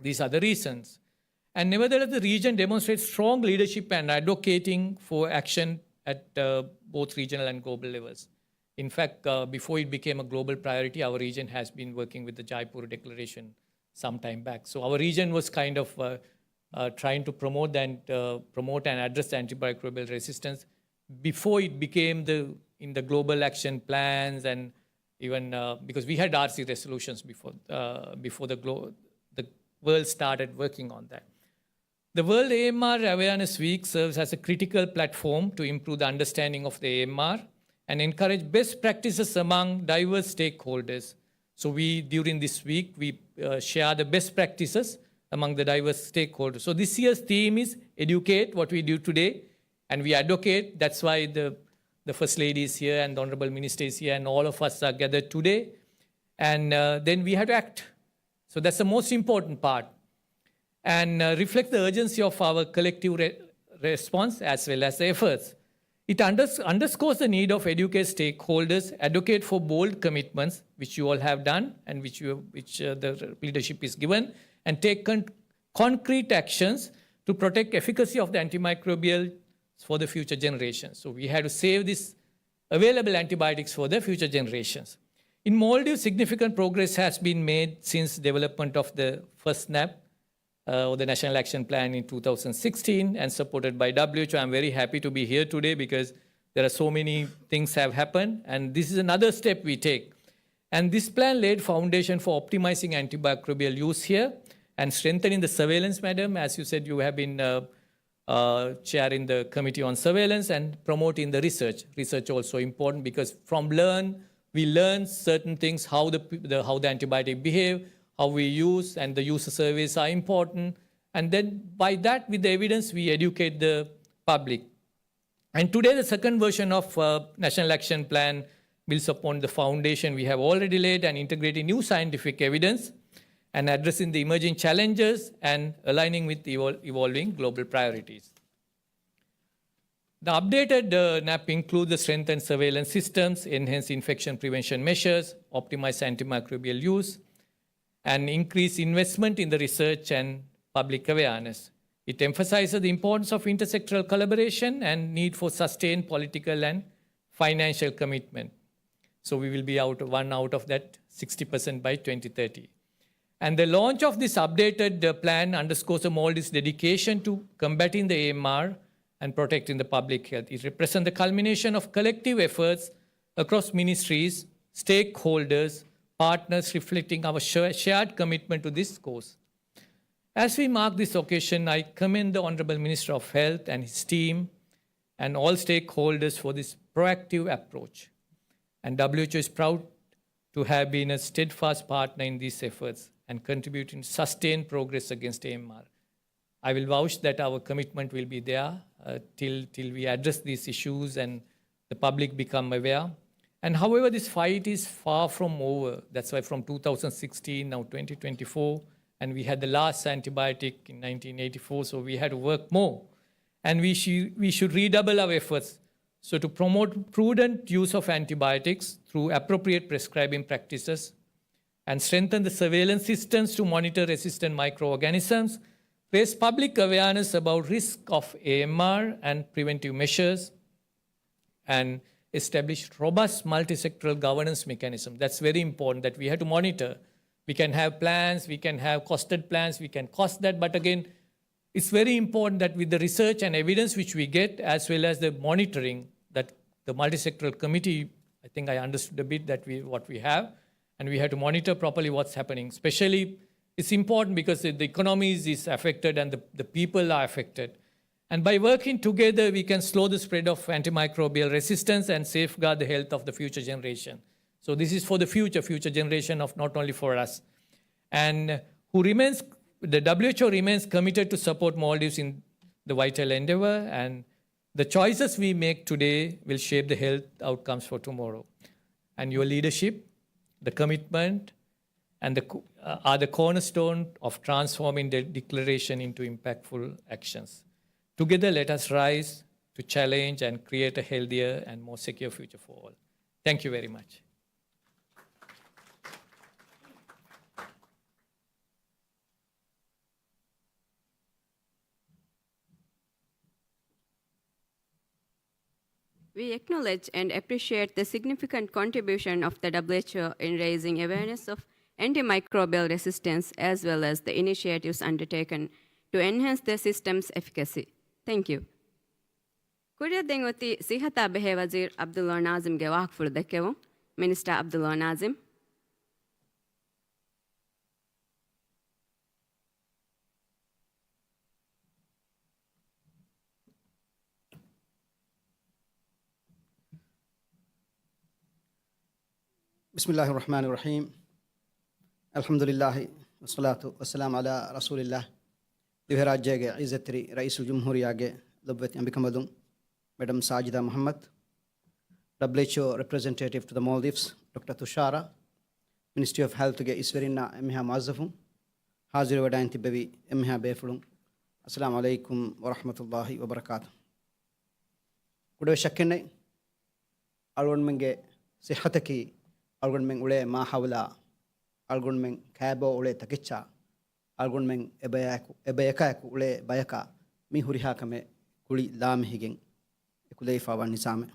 These are the reasons. And nevertheless, the region demonstrates strong leadership and advocating for action at, uh, both regional and global levels. In fact, uh, before it became a global priority, our region has been working with the Jaipur Declaration some time back. So our region was kind of, uh, uh, trying to promote and, uh, promote and address antimicrobial resistance before it became the, in the global action plans and even, uh, because we had R C resolutions before, uh, before the glo-, the world started working on that. The World A M R Awareness Week serves as a critical platform to improve the understanding of the A M R and encourage best practices among diverse stakeholders. So we, during this week, we, uh, share the best practices among the diverse stakeholders. So this year's theme is educate, what we do today, and we advocate. That's why the, the First Lady is here and the Honorable Minister is here and all of us are gathered today. And, uh, then we have to act. So that's the most important part. And, uh, reflect the urgency of our collective re-, response as well as the efforts. It unders-, underscores the need of educate stakeholders, advocate for bold commitments, which you all have done and which you, which, uh, the leadership is given, and take con-, concrete actions to protect efficacy of the antimicrobial for the future generations. So we have to save this available antibiotics for the future generations. In Maldives, significant progress has been made since development of the first snap, uh, or the National Action Plan in two thousand sixteen and supported by W H O. I'm very happy to be here today because There are so many things have happened, and this is another step we take. And this plan laid foundation for optimizing antimicrobial use here and strengthening the surveillance, madam. As you said, you have been uh, uh, chairing the committee on surveillance and promoting the research. Research also important because from learn we learn certain things, how the, the how the antibiotic behave, how we use, and the user surveys are important. And then by that, with the evidence, we educate the public. And today, the second version of uh, National Action Plan builds upon the foundation we have already laid and integrating new scientific evidence and addressing the emerging challenges and aligning with evol- evolving global priorities. The updated uh, nap includes the strengthened surveillance systems, enhanced infection prevention measures, optimized antimicrobial use, and increased investment in the research and public awareness. It emphasizes the importance of intersectoral collaboration and need for sustained political and financial commitment. So we will be out one out of that sixty percent by twenty thirty. And the launch of this updated uh, plan underscores the Maldives' dedication to combating the A M R and protecting the public health. It represents the culmination of collective efforts across ministries, stakeholders, partners, reflecting our sh- shared commitment to this cause. As we mark this occasion, I commend the Honorable Minister of Health and his team and all stakeholders for this proactive approach. And W H O is proud to have been a steadfast partner in these efforts and contributing to sustained progress against A M R. I will vouch that our commitment will be there uh, till, till we address these issues and the public become aware. And however, this fight is far from over. That's why from two thousand sixteen, now twenty twenty-four, and we had the last antibiotic in nineteen eighty-four, so we had to work more. And we, sh- we should redouble our efforts. So, to promote prudent use of antibiotics through appropriate prescribing practices, and strengthen the surveillance systems to monitor resistant microorganisms, raise public awareness about risk of A M R and preventive measures, and establish robust multisectoral governance mechanism. That's very important that we have to monitor. We can have plans, we can have costed plans, we can cost that, but again, it's very important that with the research and evidence which we get, as well as the monitoring that the multisectoral committee, I think I understood a bit that we what we have, and we have to monitor properly what's happening. Especially, it's important because the, the economies is affected and the, the people are affected. And by working together, we can slow the spread of antimicrobial resistance and safeguard the health of the future generation. So this is for the future, future generation of not only for us. And who remains, the W H O remains committed to support Maldives in the vital endeavor, and the choices we make today will shape the health outcomes for tomorrow. And your leadership, the commitment, and the co- uh, are the cornerstone of transforming the declaration into impactful actions. Together, let us rise to challenge and create a healthier and more secure future for all. Thank you very much. We acknowledge and appreciate the significant contribution of the W H O in raising awareness of antimicrobial resistance, as well as the initiatives undertaken to enhance the system's efficacy. Thank you. ކުރިއަށް ދެން އޮތީ ސިއްހަތާ ބެހޭ ވަޒީރު ޢަބްދުﷲ ނާޒިމްގެ ވާހަކަފުޅު ދެއްކެވުން. މިނިސްޓަރ ޢަބްދުﷲ ނާޒިމް. بسم الله الرحمن الرحيم. الحمد لله والصلاة والسلام على رسول الله. ދިވެހިރާއްޖޭގެ ޢިއްޒަތްތެރި ރައީސުލްޖުމްހޫރިއްޔާގެ ލޮބުވެތި އަނބިކަނބަލުން، މެޑަމް ސާޖިދާ މުޙައްމަދު، ޑަބްލިއުއެޗްއޯ ރެޕްރެޒެންޓޭޓިވް ޓު ދަ މޯލްޑިވްސް، ޑޮކްޓަރ ތުޝާރާ، މިނިސްޓްރީ އޮފް ހެލްތުގެ އިސްވެރިންނާ އެންމެހާ މުވައްޒަފުން، ޙާޟިރުވެވަޑައިން ތިއްބެވި އެންމެހާ ބޭފުޅުން، އައްސަލާމު ޢަލައިކުމް ވަރަޙްމަތުﷲ ވަބަރަކާތު. ކުޑަވެސްއެއްކެއްނެތް، އަޅުގަނޑުމެންގެ ސިއްހަތަކީ އަޅުގަނޑުމެން އުޅޭ މާހައުލާ، އަޅުގަނޑުމެން ކައިބޯ އުޅޭ ތަކެއްޗާ، އަޅުގަނޑުމެން އެބަޔަކު، އެބަޔަކާއެކު އުޅޭ ބަޔަކާ މި ހުރިހާ ކަމެއް ކުޅި ލާމެހިގެން އެކުލެވިފަ ވަން ނިޒާމެއް.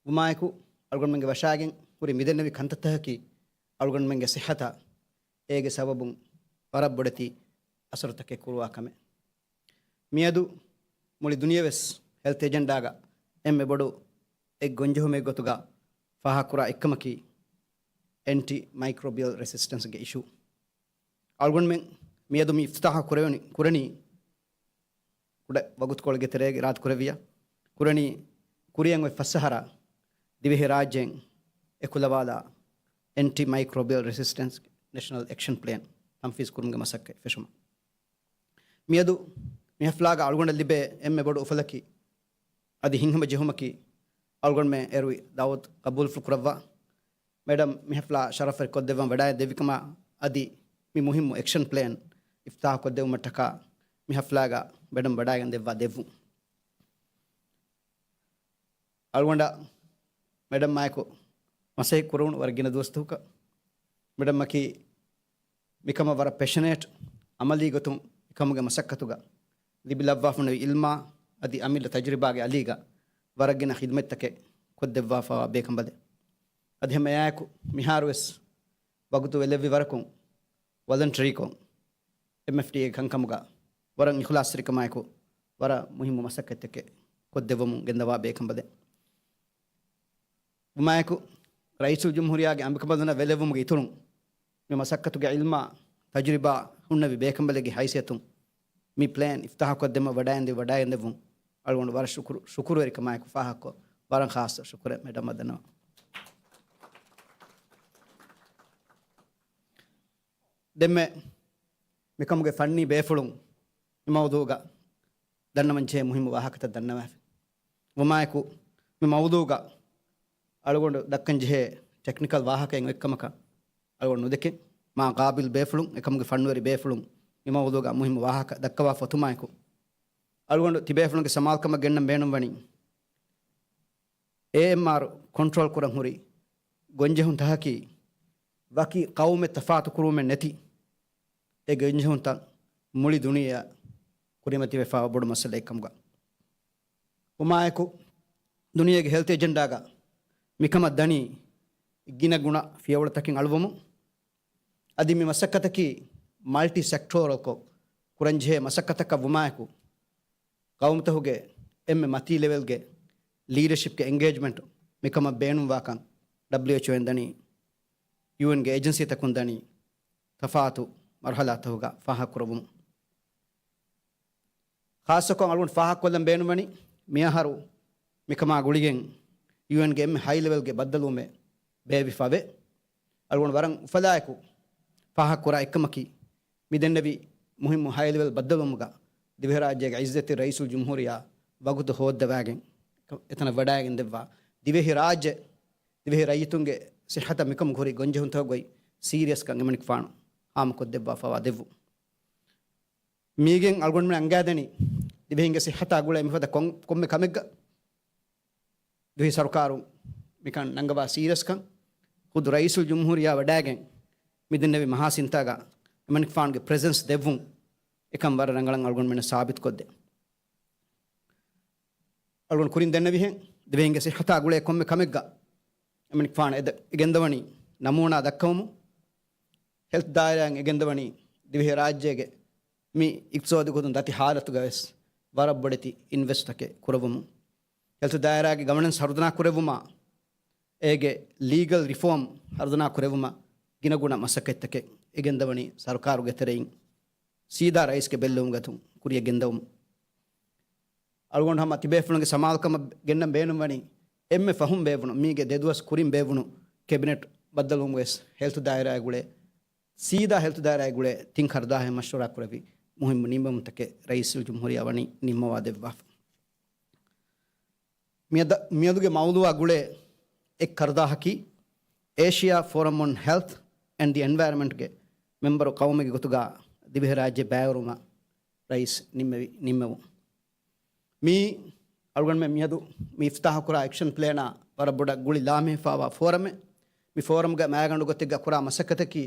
ވުމާއެކު، އަޅުގަނޑުމެންގެ ވަށާގެން ހުރި މިދެންނެވި ކަންތައްތަކަކީ އަޅުގަނޑުމެންގެ ސިއްހަތަށް އޭގެ ސަބަބުން ވަރަށް ބޮޑެތި އަސަރުތަކެއް ކުރުވާ ކަމެއް. މިއަދު މުޅި ދުނިޔެވެސް ހެލްތް އެޖެންޑާގަ އެންމެ ބޮޑު އެއް ގޮންޖެހުމެއް ގޮތުގަ ފާހަގަކުރާ އެއްކަމަކީ އެންޓި މައިކްރޯބިއަލް ރެސިސްޓެންސްގެ އިޝޫ. އަޅުގަނޑުމެން މިއަދު މި އިފްތިތާޙު ކުރެވެނީ، ކުޑަ ވަގުތުކޮޅެއްގެ ތެރޭގަ އިރާދަކުރެއްވިއްޔާ، ކުރަނީ ކުރިއަށް އޮތް ފަސް އަހަރަށް ދިވެހިރާއްޖޭން އެކުލަވާލާ އެންޓި މައިކްރޯބިއަލް ރެސިސްޓެންސް ނޭޝަނަލް އެކްޝަން ޕްލޭން ތަންފީޒު ކުރުމުގެ މަސައްކަތް ފެށުމަށް. މިއަދު މި ޙަފްލާގަ އަޅުގަނޑަށް ލިބޭ އެންމެ ބޮޑު އުފަލަކީ، އަދި ހިތްހަމަ ޖެހުމަކީ، އަޅުގަނޑުމެން އެރުވި ދަޢުވަތު ޤަބޫލުފުޅު ކުރައްވާ މެޑަމް މި ޙަފްލާ ޝަރަފްވެރި ކޮށްދެއްވަން ވަޑައި ދެއްވިކަމަށް، އަދި މި މުހިއްމު އެކްޝަން ޕްލޭން އިފްތިތާޙު ކޮށްދެއްވުމަށްޓަކާ މި ޙަފްލާގަ މެޑަމް ވަޑައިގެން ދެއްވާ ދެއްވުން. އަޅުގަނޑަށް މެޑަމްއާއެކު މަސައްކަތް ކުރެވުނު ވަރަށް ގިނަ ދުވަސްތަކުގަ. މެޑަމްއަކީ މިކަމަށް ވަރަށް ޕެޝަނޭޓް، އަމަލީ ގޮތުން މިކަމުގެ މަސައްކަތުގަ ލިބި ލައްވާފަ ހުންނެވި އިލްމާ އަދި އަމިއްލަ ތަޖުރިބާގެ އަލީގަ ވަރަށް ގިނަ ޚިދުމަތްތަކެއް ކޮށްދެއްވާފައިވާ ބޭކަނބަލެއް. އަދި ހަމަ އެއާއެކު މިހާރުވެސް ވަގުތު ވެލެއްވި ވަރަކުން ވޮލަންޓަރީކޮށް އެމްއެފްޑީއޭގެ ކަންކަމުގަ ވަރަށް އިޚްލާޞްތެރިކަމާއެކު ވަރަށް މުހިއްމު މަސައްކަތްތަކެއް ކޮށްދެއްވަމުން ގެންދަވާ ބޭކަނބަލެއް. ވުމާއެކު، ރައީސުލްޖުމްހޫރިއްޔާގެ އަނބިކަނބަލުންނަށް ވެލެއްވުމުގެ އިތުރުން، މި މަސައްކަތުގެ އިލްމާ، ތަޖުރިބާ ހުންނެވި ބޭކަނބަލެއްގެ ހައިސިއްޔަތުން، މި ޕްލޭން އިފްތިތާޙުކޮށްދެއްވުމަށް ވަޑައިގެންދެއްވި ވަޑައިގެންދެއްވުން އަޅުގަނޑު ވަރަށް ޝުކުރު، ޝުކުރުވެރިކަމާއެކު ފާހަގަކޮށް، ވަރަށް ޚާއްޞަ ޝުކުރެއް މެޑަމަށް ދަންނަވަން. ދެންމެ މިކަމުގެ ފަންނީ ބޭފުޅުން މި މައުޟޫގަ ދަންނަވަންޖެހޭ މުހިއްމު ވާހަކަތައް ދަންނަވާފި. ވުމާއެކު، މި މައުޟޫގަ އަޅުގަނޑު ދައްކަންޖެހޭ ޓެކްނިކަލް ވާހަކައިން އޮތްކަމަކަށް އަޅުގަނޑު ނުދެކެން. މާ ޤާބިލް ބޭފުޅުން، އެކަމުގެ ފަންނުވެރި ބޭފުޅުން މި މައުޟޫގަ މުހިއްމު ވާހަކަ ދައްކަވާފަ އޮތުމާއެކު، އަޅުގަނޑު ތިބޭފުޅުންގެ ސަމާލުކަމަށް ގެންނަން ބޭނުންވަނީ، އޭއެމްއާރު ކޮންޓްރޯލް ކުރަން ހުރި ގޮންޖެހުންތަކަކީ، ވަކި ޤައުމެއް ތަފާތު ކުރުމެއް ނެތި އެ ގޮންޖެހުންތައް މުޅި ދުނިޔެއަށް ކުރިމަތިވެފައިވާ ބޮޑު މައްސަލައެއް ކަމުގަ. ވުމާއެކު، ދުނިޔޭގެ ހެލްތު އެޖެންޑާގަ މިކަމަށް ދަނީ ގިނަ ގުނަ ފިޔަވަޅުތަކެއް އަޅުވަމުން. އަދި މި މަސައްކަތަކީ މަލްޓި ސެކްޓޯރަލްކޮށް ކުރަންޖެހޭ މަސައްކަތަކަށް ވުމާއެކު، ޤައުމުތަކުގެ އެންމެ މަތީ ލެވެލްގެ ލީޑަޝިޕްގެ އެންގޭޖްމަންޓު މިކަމަށް ބޭނުންވާކަން ޑަބްލިއުއެޗްއޯއިން ދަނީ، ޔޫއެންގެ އޭޖެންސީތަކުން ދަނީ، ތަފާތު މަރުހަލާތަކުގަ ފާހަގަކުރައްވަމުން. ޚާއްޞަކޮށް އަޅުގަނޑު ފާހަގަކޮށްލަން ބޭނުންވަނީ، މިއަހަރު މިކަމާ ގުޅިގެން ޔޫއެންގެ އެންމެ ހައި ލެވެލްގެ ބައްދަލުވުމެއް ބޭއްވިފަވޭ. އަޅުގަނޑު ވަރަށް އުފަލާއެކު ފާހަގަކުރާ އެއްކަމަކީ، މިދެންނެވި މުހިއްމު ހައި ލެވެލް ބައްދަލުވުމުގަ ދިވެހިރާއްޖޭގެ ޢިއްޒަތީ ރައީސުލްޖުމްހޫރިއްޔާ ވަގުތު ހޯއްދަވާގެން އެތަނަށް ވަޑައިގެން ދެއްވާ ދިވެހިރާއްޖެ، ދިވެހި ރައްޔިތުންގެ ޞިއްޙަތަށް މިކަމުގަ ހުރި ގޮންޖެހުންތަކުގައި ސީރިއަސްކަން އެމަނިކުފާނު ހާމަކޮށްދެއްވާފައިވާ ދެއްވުން. މީގެން އަޅުގަނޑުމެން އަންގާދެނީ، ދިވެހިންގެ ޞިއްޙަތާ ގުޅޭ މިފަދަ ކޮން، ކޮންމެ ކަމެއްގަ ދިވެހި ސަރުކާރުން މިކަން ނަންގަވާ ސީރިއަސްކަން، ޚުދު ރައީސުލްޖުމްހޫރިއްޔާ ވަޑައިގެން މިދެންނެވި މަހާ ސިންތާގަ އެމަނިކުފާނުގެ ޕްރެޒެންސް ދެއްވުން އެކަން ވަރަށް ރަނގަޅަށް އަޅުގަނޑުމެންނަށް ސާބިތުކޮށްދޭ. އަޅުގަނޑު ކުރިން ދެންނެވިހެން، ދިވެހިންގެ ޞިއްޙަތާ ގުޅޭ ކޮންމެ ކަމެއްގަ އެމަނިކުފާނު އެ ގެންދަވަނީ ނަމޫނާ ދައްކަވަމުން. ހެލްތު ދާއިރާއިން އެ ގެންދަވަނީ ދިވެހިރާއްޖޭގެ މި އިޤްތިޞާދީ ގޮތުން ދަތި ޙާލަތުގަވެސް ވަރަށް ބޮޑެތި އިންވެސްޓްތަކެއް ކުރެއްވުމުން. ހެލްތު ދާއިރާގެ ގަވަނަންސް ހަރުދަނާ ކުރެއްވުމާ، އޭގެ ލީގަލް ރިފޯމް ހަރުދަނާ ކުރެއްވުމަށް ގިނަގުނަ މަސައްކަތްތަކެއް އެ ގެންދަވަނީ ސަރުކާރުގެ ތެރެއިން ސީދާ ރައީސްގެ ބެއްލެވުމުގެ އަތުން ކުރިއަށް ގެންދަވަމުން. އަޅުގަނޑު ހަމަ ތިބޭފުޅުންގެ ސަމާލުކަމަށް ގެންނަން ބޭނުންވަނީ، އެންމެ ފަހުން ބޭއްވުނު، މީގެ ދެ ދުވަސް ކުރިން ބޭއްވުނު ކެބިނެޓް ބައްދަލުވުމުގަވެސް ހެލްތު ދާއިރާއާ ގުޅޭ، ސީދާ ހެލްތު ދާއިރާއާ ގުޅޭ ތިން ކަރުދާހެއް މަޝްވަރާ ކުރެވި މުހިއްމު ނިންމުމުންތަކެއް ރައީސުލްޖުމްހޫރިއްޔާ ވަނީ ނިންމަވާ ދެއްވާފަ. މިއަދަ، މިއަދުގެ މައުޟޫޢާ ގުޅޭ އެއް ކަރުދާހަކީ، އޭޝިއާ ފޯރަމް އޮން ހެލްތް އެންޑް ދި އެންވަޔަރަންމަންޓްގެ މެމްބަރު ޤައުމެއްގެ ގޮތުގަ ދިވެހިރާއްޖެ ބައިވެރިވުމަށް ރައީސް ނިންމެވި، ނިންމެވުން. މީ އަޅުގަނޑުމެން މިއަދު މި އިފްތިތާޙުކުރާ އެކްޝަން ޕްލޭނާ ވަރަށް ބޮޑަށް ގުޅި ލާމެހިފައިވާ ފޯރަމެއް. މި ފޯރަމްގެ މައިގަނޑު ގޮތެއްގަ ކުރާ މަސައްކަތަކީ،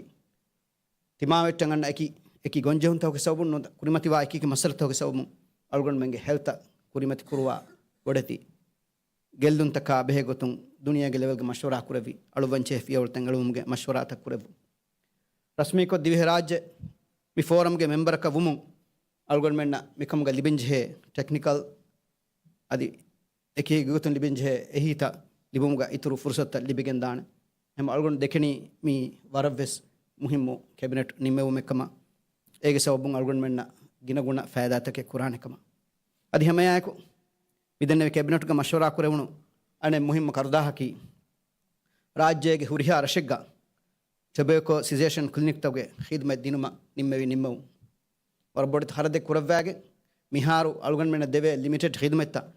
ތިމާވެއްޓަން އަންނަ އެކި، އެކި ގޮންޖެހުންތަކުގެ ސަބަބުން ނުދަ، ކުރިމަތިވާ އެކި އެކި މައްސަލަތަކުގެ ސަބަބުން އަޅުގަނޑުމެންގެ ހެލްތަށް ކުރިމަތި ކުރުވާ ބޮޑެތި ގެއްލުންތަކާ ބެހޭ ގޮތުން ދުނިޔޭގެ ލެވެލްގެ މަޝްވަރާ ކުރެވި، އަޅުވަންޗޭ ފިޔަވަޅުތައް އެޅުވުމުގެ މަޝްވަރާތައް ކުރެއްވުން. ރަސްމީކޮށް ދިވެހިރާއްޖެ މި ފޯރަމްގެ މެމްބަރަކަށް ވުމުން އަޅުގަނޑުމެންނަށް މިކަމުގަ ލިބެންޖެހޭ ޓެކްނިކަލް އަދި އެކީ ގޮތުން ލިބެންޖެހޭ އެހީތައް ލިބުމުގަ އިތުރު ފުރުސަތުތައް ލިބިގެންދާނެ. ހަމަ އަޅުގަނޑު ދެކެނީ މީ ވަރަށްވެސް މުހިއްމު ކެބިނެޓް ނިންމެވުމެއްކަމަށް. އޭގެ ސަބަބުން އަޅުގަނޑުމެންނަށް ގިނަގުނަ ފައިދާތަކެއް ކުރާނެ ކަމަށް. އަދި ހަމައެއާއެކު މިދެންނެވި ކެބިނެޓްގަ މަޝްވަރާ ކުރެވުނު އަނެއް މުހިއްމު ކަރުދާހަކީ، ރާއްޖޭގެ ހުރިހާ ރަށެއްގަ ޓޮބެކޯ ސިޒޭޝަން ކްލިނިކްތަކުގެ ޚިދުމަތް ދިނުމަށް ނިންމެވި ނިންމެވުން. ވަރަށް ބޮޑެތި ޚަރަދެއް ކުރައްވާގެން މިހާރު އަޅުގަނޑުމެންނަށް ދެވޭ ލިމިޓެޑް ޚިދުމަތްތައް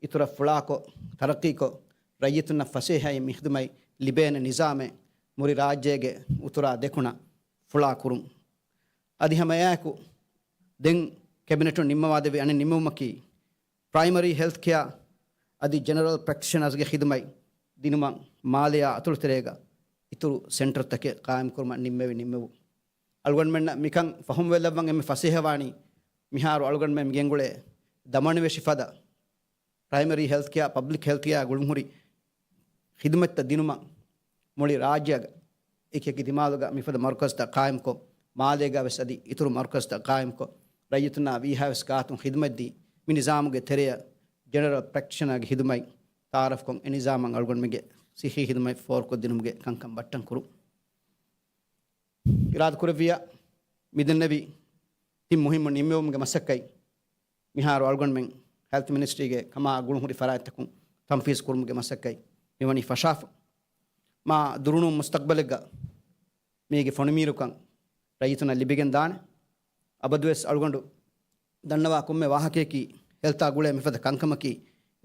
އިތުރަށް ފުޅާކޮށް، ތަރައްޤީކޮށް، ރައްޔިތުންނަށް ފަސޭހައިން މި ޚިދުމަތް ލިބޭނެ ނިޒާމެއް މުޅި ރާއްޖޭގެ އުތުރާ ދެކުނަށް ފުޅާ ކުރުން. އަދި ހަމައެއާއެކު ދެން ކެބިނެޓުން ނިންމަވާދެއްވި އަނެއް ނިންމެވުމަކީ، ޕްރައިމަރީ ހެލްތް ކެއާ އަދި ޖެނެރަލް ޕްރެކްޓިޝަނަރސްގެ ޚިދުމަތް ދިނުމަށް މާލެއާ އަތޮޅުތެރޭގަ އިތުރު ސެންޓަރތަކެއް ޤާއިމްކުރުމަށް ނިންމެވި ނިންމެވުން. އަޅުގަނޑުމެންނަށް މިކަން ފަހުމްވެލައްވަން އެންމެ ފަސޭހަވާނީ، މިހާރު އަޅުގަނޑުމެން ގެންގުޅޭ ދަމަނުވެށި ފަދަ ޕްރައިމަރީ ހެލްތް ކެއާ، ޕަބްލިކް ހެލްތް ކެއާ ގުޅުންހުރި ޚިދުމަތްތައް ދިނުމަށް މުޅި ރާއްޖެއަށް އެކިއެކި ދިމާލުގަ މިފަދަ މަރުކަޒުތައް ޤާއިމްކޮށް، މާލޭގަ ވެސް އަދި އިތުރު މަރުކަޒުތައް ޤާއިމްކޮށް، ރައްޔިތުންނާ ވީހާވެސް ގާތުން ޚިދުމަތްދީ، މި ނިޒާމުގެ ތެރެއަށް ޖެނެރަލް ޕްރެކްޓިޝަނަރގެ ޚިދުމަތް ތައާރަފްކޮށް، އެ ނިޒާމަށް އަޅުގަނޑުމެންގެ ސިއްހީ ޚިދުމަތް ފޯރުކޮށްދިނުމުގެ ކަންކަން ބައްޓަން ކުރުން. އިރާދަކުރެއްވިއްޔާ، މިދެންނެވި ތިން މުހިއްމު ނިންމެވުމުގެ މަސައްކަތް މިހާރު އަޅުގަނޑުމެން ހެލްތް މިނިސްޓްރީގެ ކަމާ ގުޅުންހުރި ފަރާތްތަކުން ތަންފީޒް ކުރުމުގެ މަސައްކަތް މިވަނީ ފަށާފަ. މާ ދުރުނު މުސްތަޤްބަލެއްގަ މީގެ ފޮނިމީރުކަން ރައްޔިތުންނަށް ލިބިގެން ދާނެ. އަބަދުވެސް އަޅުގަނޑު ދަންނަވާ ކޮންމެ ވާހަކަޔަކީ، ހެލްތާ ގުޅޭ މިފަދަ ކަންކަމަކީ،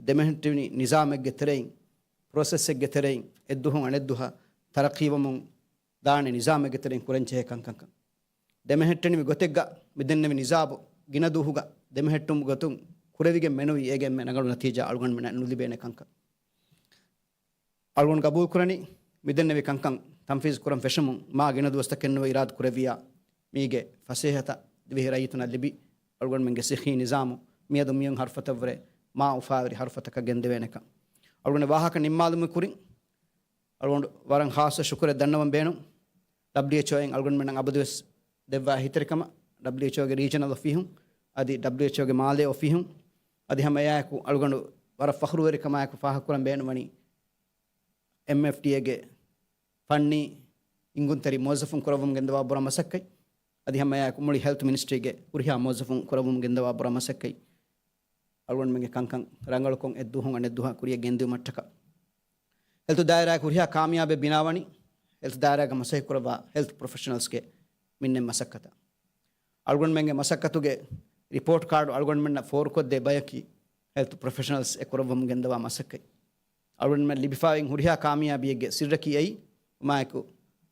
ދެމެހެއްޓެވިނި ނިޒާމެއްގެ ތެރެއިން، ޕްރޮސެސްއެއްގެ ތެރެއިން އެއްދުހުން އަނެއްދުހަށް ތަރައްޤީވަމުން ދާނެ ނިޒާމެއްގެ ތެރެއިން ކުރަންޖެހޭ ކަންކަންކަން. ދެމެހެއްޓެނިވި ގޮތެއްގަ މިދެންނެވި ނިޒާމު ގިނަ ދުވަހުގަ ދެމެހެއްޓުމުގެ ގޮތުން ކުރެވިގެން މެނުވީ، އޭގެ އެންމެ ރަނގަޅު ނަތީޖާ އަޅުގަނޑުމެންނަށް ނުލިބޭނެ ކަންކަން. އަޅުގަނޑު ގަބޫލުކުރަނީ، މިދެންނެވި ކަންކަން ތަންފީޒު ކުރަން ފެށުމުން މާ ގިނަ ދުވަސްތަކެއްނުވެ އިރާދަ ކުރެއްވިއްޔާ، މީގެ ފަސޭހަތައް ދިވެހި ރައްޔިތުންނަށް ލިބި، އަޅުގަނޑުމެންގެ ސިއްހީ ނިޒާމު މިއަދު މިއޮތް ހަރުފަތަށްވުރެ މާ އުފާވެރި ހަރުފަތަކަށް ގެންދެވޭނެކަން. އަޅުގަނޑު ވާހަކަ ނިންމާލުމުގެ ކުރިން، އަޅުގަނޑު ވަރަށް ޚާއްޞަ ޝުކުރެއް ދަންނަވަން ބޭނުން. ޑަބްލިއުއެޗްއޯއިން އަޅުގަނޑުމެންނަށް އަބަދުވެސް ދެއްވާ އެހީތެރިކަމަށް، ޑަބްލިއުއެޗްއޯގެ ރީޖަނަލް އޮފީހުން އަދި ޑަބްލިއުއެޗްއޯގެ މާލޭ އޮފީހުން އަދި ހަމައެއާއެކު އަޅުގަނޑު ވަރަށް ފަޚުރުވެރިކަމާއެކު ފާހަގަކުރަން ބޭނުންވަނީ، އެމްއެފްޑީއޭގެ ފަންނީ އިންގުންތެރި މުވައްޒަފުން ކުރައްވަމުން ގެންދަވާ ބުރަ މަސައްކަތް އަދި ހަމައެއާއެކު މުޅި ހެލްތް މިނިސްޓްރީގެ ހުރިހާ މުވައްޒަފުން ކުރައްވަމުން ގެންދަވާ ބުރަ މަސައްކަތް. އަޅުގަނޑުމެންގެ ކަންކަން ރަނގަޅުކޮށް އެއްދުވަހުން އަނެއްދުވަހަށް ކުރިޔަށް ގެންދިއުމަށްޓަކާ، ހެލްތު ދާއިރާއަކީ ހުރިހާ ކާމިޔާބެއް ބިނާވަނީ ހެލްތު ދާއިރާގަ މަސައްކަތް ކުރައްވާ ހެލްތު ޕްރޮފެޝަނަލްސްގެ މިންނެ މަސައްކަތަށް. އަޅުގަނޑުމެންގެ މަސައްކަތުގެ ރިޕޯޓް ކާޑު އަޅުގަނޑުމެންނަށް ފޯރުކޮށްދޭ ބަޔަކީ ހެލްތު ޕްރޮފެޝަނަލްސް އެ ކުރައްވަމުން ގެންދަވާ މަސައްކަތް. އަޅުގަނޑުމެން ލިބިފާވި ހުރިހާ ކާމިޔާބީއެއްގެ ސިއްރަކީ އެއީ، އުމާއެކު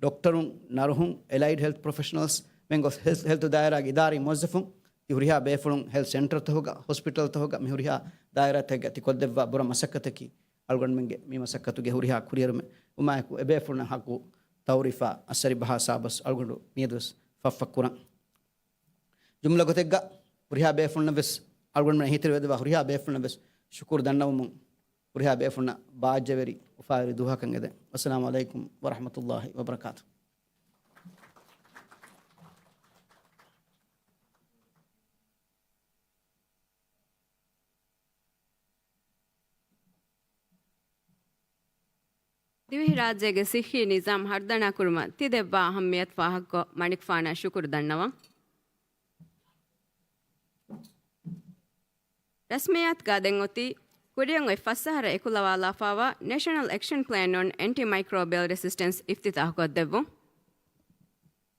ޑޮކްޓަރުން، ނަރުހުން، އެލައިޑް ހެލްތު ޕްރޮފެޝަނަލްސް މެން ގޮސް ހެލް-، ހެލްތު ދާއިރާގެ އިދާރީ މުވައްޒަފުން، ތި ހުރިހާ ބޭފުޅުން ހެލްތު ސެންޓަރތަކުގަ، ހޮސްޕިޓަލްތަކުގަ، މި ހުރިހާ ދާއިރާތަކެއްގަ ތި ކޮށްދެއްވާ ބުރަ މަސައްކަތަކީ، އަޅުގަނޑުމެންގެ މި މަސައްކަތުގެ ހުރިހާ ކުރިއެރުމެއް. އުމާއެކު އެބޭފުޅުންނަށް ހައްގު ތައުރީފާ އައްސަރި ބަހާ ސާބަސް އަޅުގަނޑު މިއަދުވެސް ފަށްފަށް ކުރަން. ޖުމްލަ ގޮތެއްގަ ހުރިހާ ބޭފުޅުންނަށްވެސް، އަޅުގަނޑުމެން އެހީތެރިވެދެއްވާ ހުރިހާ ބޭފުޅުންނަށްވެސް ޝުކުރު ދަންނަވަމުން، ހުރިހާ ބޭފުޅުންނަށް ބާއްޖަވެރި އުފާވެރި ދުވަހަކަށް އެދެން. އައްސަލާމު ޢަލައިކުމް ވަރަޙްމަތުﷲި ވަބަރަކާތުހު. ދިވެހިރާއްޖޭގެ ސިއްހީ ނިޒާމް ހަރުދަނާކުރުމަށް ތި ދެއްވާ އަހައްމިޔަތު ފާހަގަކޮށް، މަނިކުފާނަށް ޝުކުރު ދަންނަވަން. ރަސްމިއްޔާތުގަ ދެން އޮތީ، ކުރިއަށް އޮތް ފަސް އަހަރަށް އެކުލަވާލާފައިވާ ނޭޝަނަލް އެކްޝަން ޕްލޭން އޮން އެންޓީ މައިކްރޯބިއަލް ރެސިސްޓެންސް އިފްތިތާހުކޮށްދެއްވުން.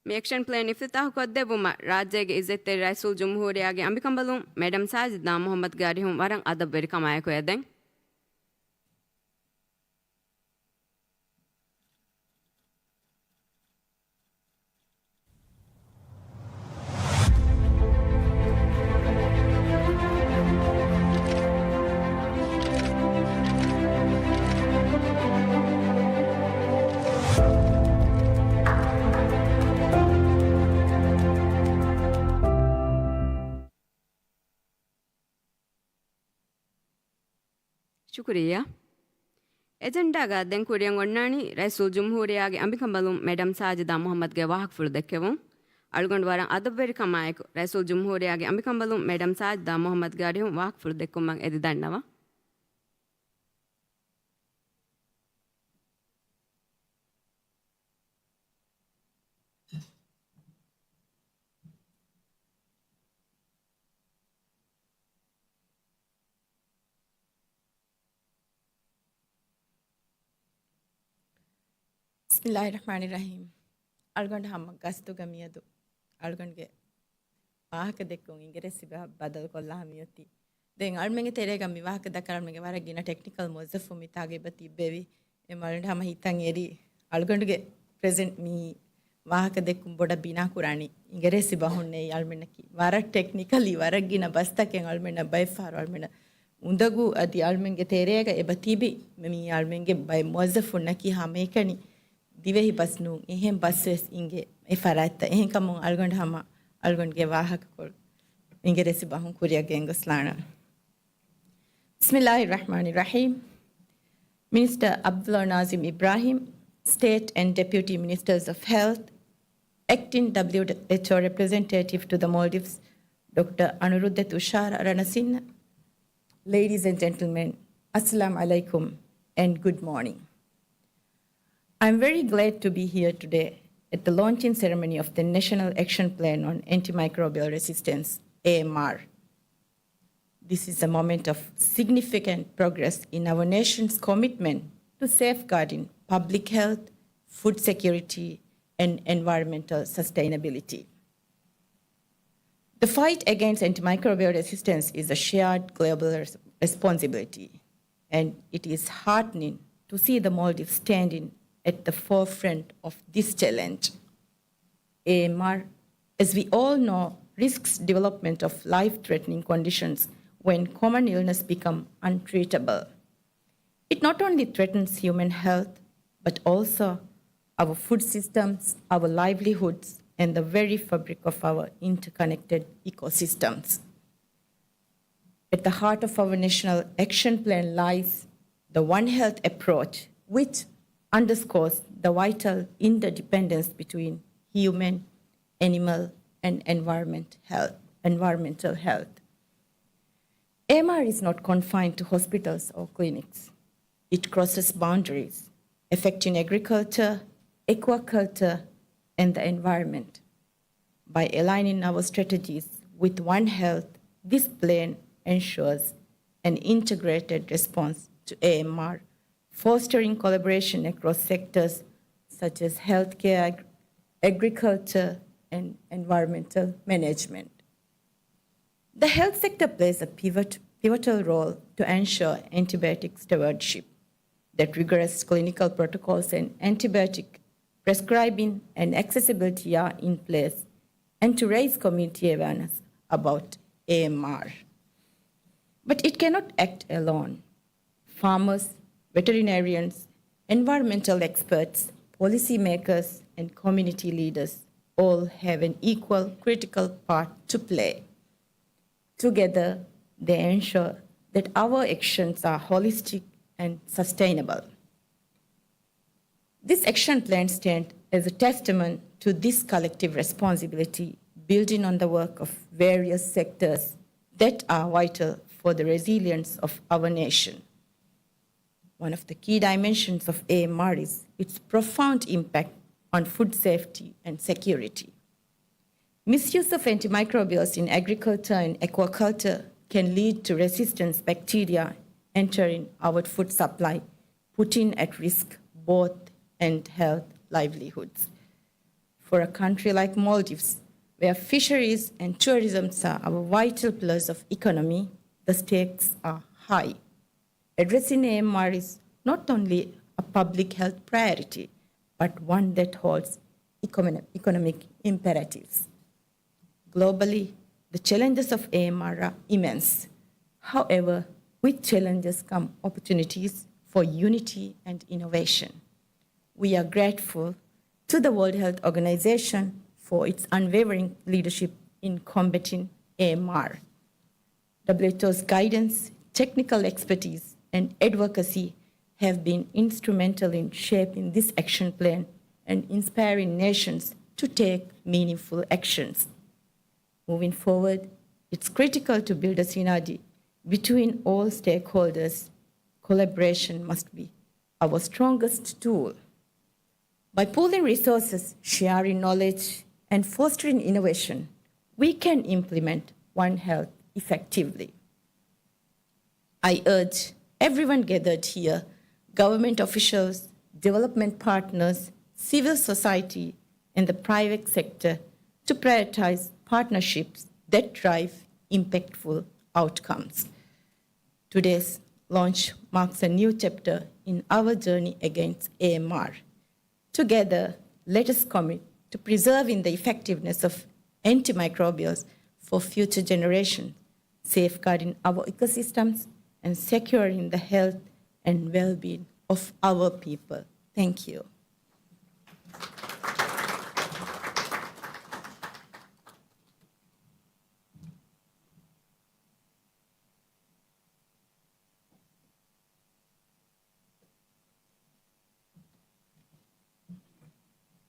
މި އެކްޝަން ޕްލޭން އިފްތިތާހުކޮށްދެއްވުމަށް ރާއްޖޭގެ އިއްޒަތްތެރި ރައީސުލްޖުމްހޫރިއްޔާގެ އަނބިކަނބަލުން މެޑަމް ސާޖިދާ މުޙައްމަދުގެ އަރިހުން ވަރަށް އަދަބުވެރިކަމާއެކު އެދެން. ޝުކުރިއްޔާ. އެޖެންޑާގަ ދެން ކުރިއަށް އޮންނާނީ ރައީސުލްޖުމްހޫރިއްޔާގެ އަނބިކަނބަލުން މެޑަމް ސާޖިދާ މުޙައްމަދުގެ ވާހަކަފުޅު ދެއްކެވުން. އަޅުގަނޑު ވަރަށް އަދަބުވެރިކަމާއެކު ރައީސުލްޖުމްހޫރިއްޔާގެ އަނބިކަނބަލުން މެޑަމް ސާޖިދާ މުޙައްމަދުގެ އަރިހުން ވާހަކަފުޅު ދެއްކުމަށް އެދި ދަންނަވަން. ބިސްމިއްލާހި ރަޙްމާނި ރަޙީމް. އަޅުގަނޑު ހަމަ ގަސްތުގަ މިއަދު އަޅުގަނޑުގެ ވާހަކަ ދެއްކުން އިނގިރޭސި ބަ-، ބަދަލުކޮށްލާ މިއޮތީ. ދެން އަޅުމެންގެ ތެރޭގަ މި ވާހަކަ ދައްކާ އަޅުމެންގެ ވަރަށް ގިނަ ޓެކްނިކަލް މުވައްޒަފުން މިތާގަ އެބަ ތިއްބެވި. އެ އަޅުގަނޑު ހަމަ ހިތަށް އެރި އަޅުގަނޑުގެ ޕްރެޒެންޓް މި ވާހަކަ ދެއްކުން ބޮޑަށް ބިނާ ކުރާނީ އިނގިރޭސި ބަހުންނޭ. އަޅުމެންނަކީ ވަރަށް ޓެކްނިކަލީ ވަރަށް ގިނަ ބަސްތަކެއް އަޅުމެންނަށް ބައެއް ފަހަރު އަޅުމެންނަށް އުނދަގޫ އަދި އަޅުމެންގެ ތެރޭގަ އެބަ ތިބި މި އަޅުމެންގެ ބައެއް މުވައްޒަފުންނަކީ ހަމައެކަނި ދިވެހި ބަސް ނޫން، އެހެން ބަސް ވެސް އިނގޭ އެ ފަރާތްތައް. އެހެންކަމުން އަޅުގަނޑު ހަމަ އަޅުގަނޑުގެ ވާހަކަކޮޅު އިނގިރޭސި ބަހުން ކުރިއަށް ގެންގޮސްލާނަން. بسم الله الرحمن الرحيم. Minister Abdullah Nazim Ibrahim, State and Deputy Ministers of Health, Acting W H O Representative to the Maldives, Doctor Anuruddha Tushara Ranasinha. Ladies and gentlemen, Assalamu alaikum and good morning. I'm very glad to be here today at the launching ceremony of the National Action Plan on Antimicrobial Resistance, A M R. This is a moment of significant progress in our nation's commitment to safeguarding public health, food security, and environmental sustainability. The fight against antimicrobial resistance is a shared global res-, responsibility, and it is heartening to see the Maldives standing at the forefront of this challenge. A M R, as we all know, risks development of life-threatening conditions when common illness become untreatable. It not only threatens human health, but also our food systems, our livelihoods, and the very fabric of our interconnected ecosystems. At the heart of our national action plan lies the One Health approach, which underscores the vital interdependence between human, animal, and environment health, environmental health. A M R is not confined to hospitals or clinics. It crosses boundaries, affecting agriculture, aquaculture, and the environment. By aligning our strategies with One Health, this plan ensures an integrated response to A M R, fostering collaboration across sectors such as healthcare, ag-, agriculture, and environmental management. The health sector plays a pivot-, pivotal role to ensure antibiotic stewardship, that rigorous clinical protocols and antibiotic prescribing and accessibility are in place, and to raise community awareness about A M R. But it cannot act alone. Farmers, veterinarians, environmental experts, policymakers, and community leaders all have an equal critical part to play. Together, they ensure that our actions are holistic and sustainable. This action plan stands as a testament to this collective responsibility, building on the work of various sectors that are vital for the resilience of our nation. One of the key dimensions of A M R is its profound impact on food safety and security. Misuse of antimicrobials in agriculture and aquaculture can lead to resistant bacteria entering our food supply, putting at risk both and health livelihoods. For a country like Maldives, where fisheries and tourism are our vital pillars of economy, the stakes are high. Addressing A M R is not only a public health priority, but one that holds econo-, economic imperatives. Globally, the challenges of A M R are immense. However, with challenges come opportunities for unity and innovation. We are grateful to the World Health Organization for its unwavering leadership in combating A M R. W H O's guidance, technical expertise, and advocacy have been instrumental in shaping this action plan and inspiring nations to take meaningful actions. Moving forward, it's critical to build a synergy between all stakeholders. Collaboration must be our strongest tool. By pooling resources, sharing knowledge, and fostering innovation, we can implement One Health effectively. I urge everyone gathered here, government officials, development partners, civil society, and the private sector to prioritize partnerships that drive impactful outcomes. Today's launch marks a new chapter in our journey against A M R. Together, let us commit to preserving the effectiveness of antimicrobials for future generations, safeguarding our ecosystems and securing the health and well-being of our people. Thank you.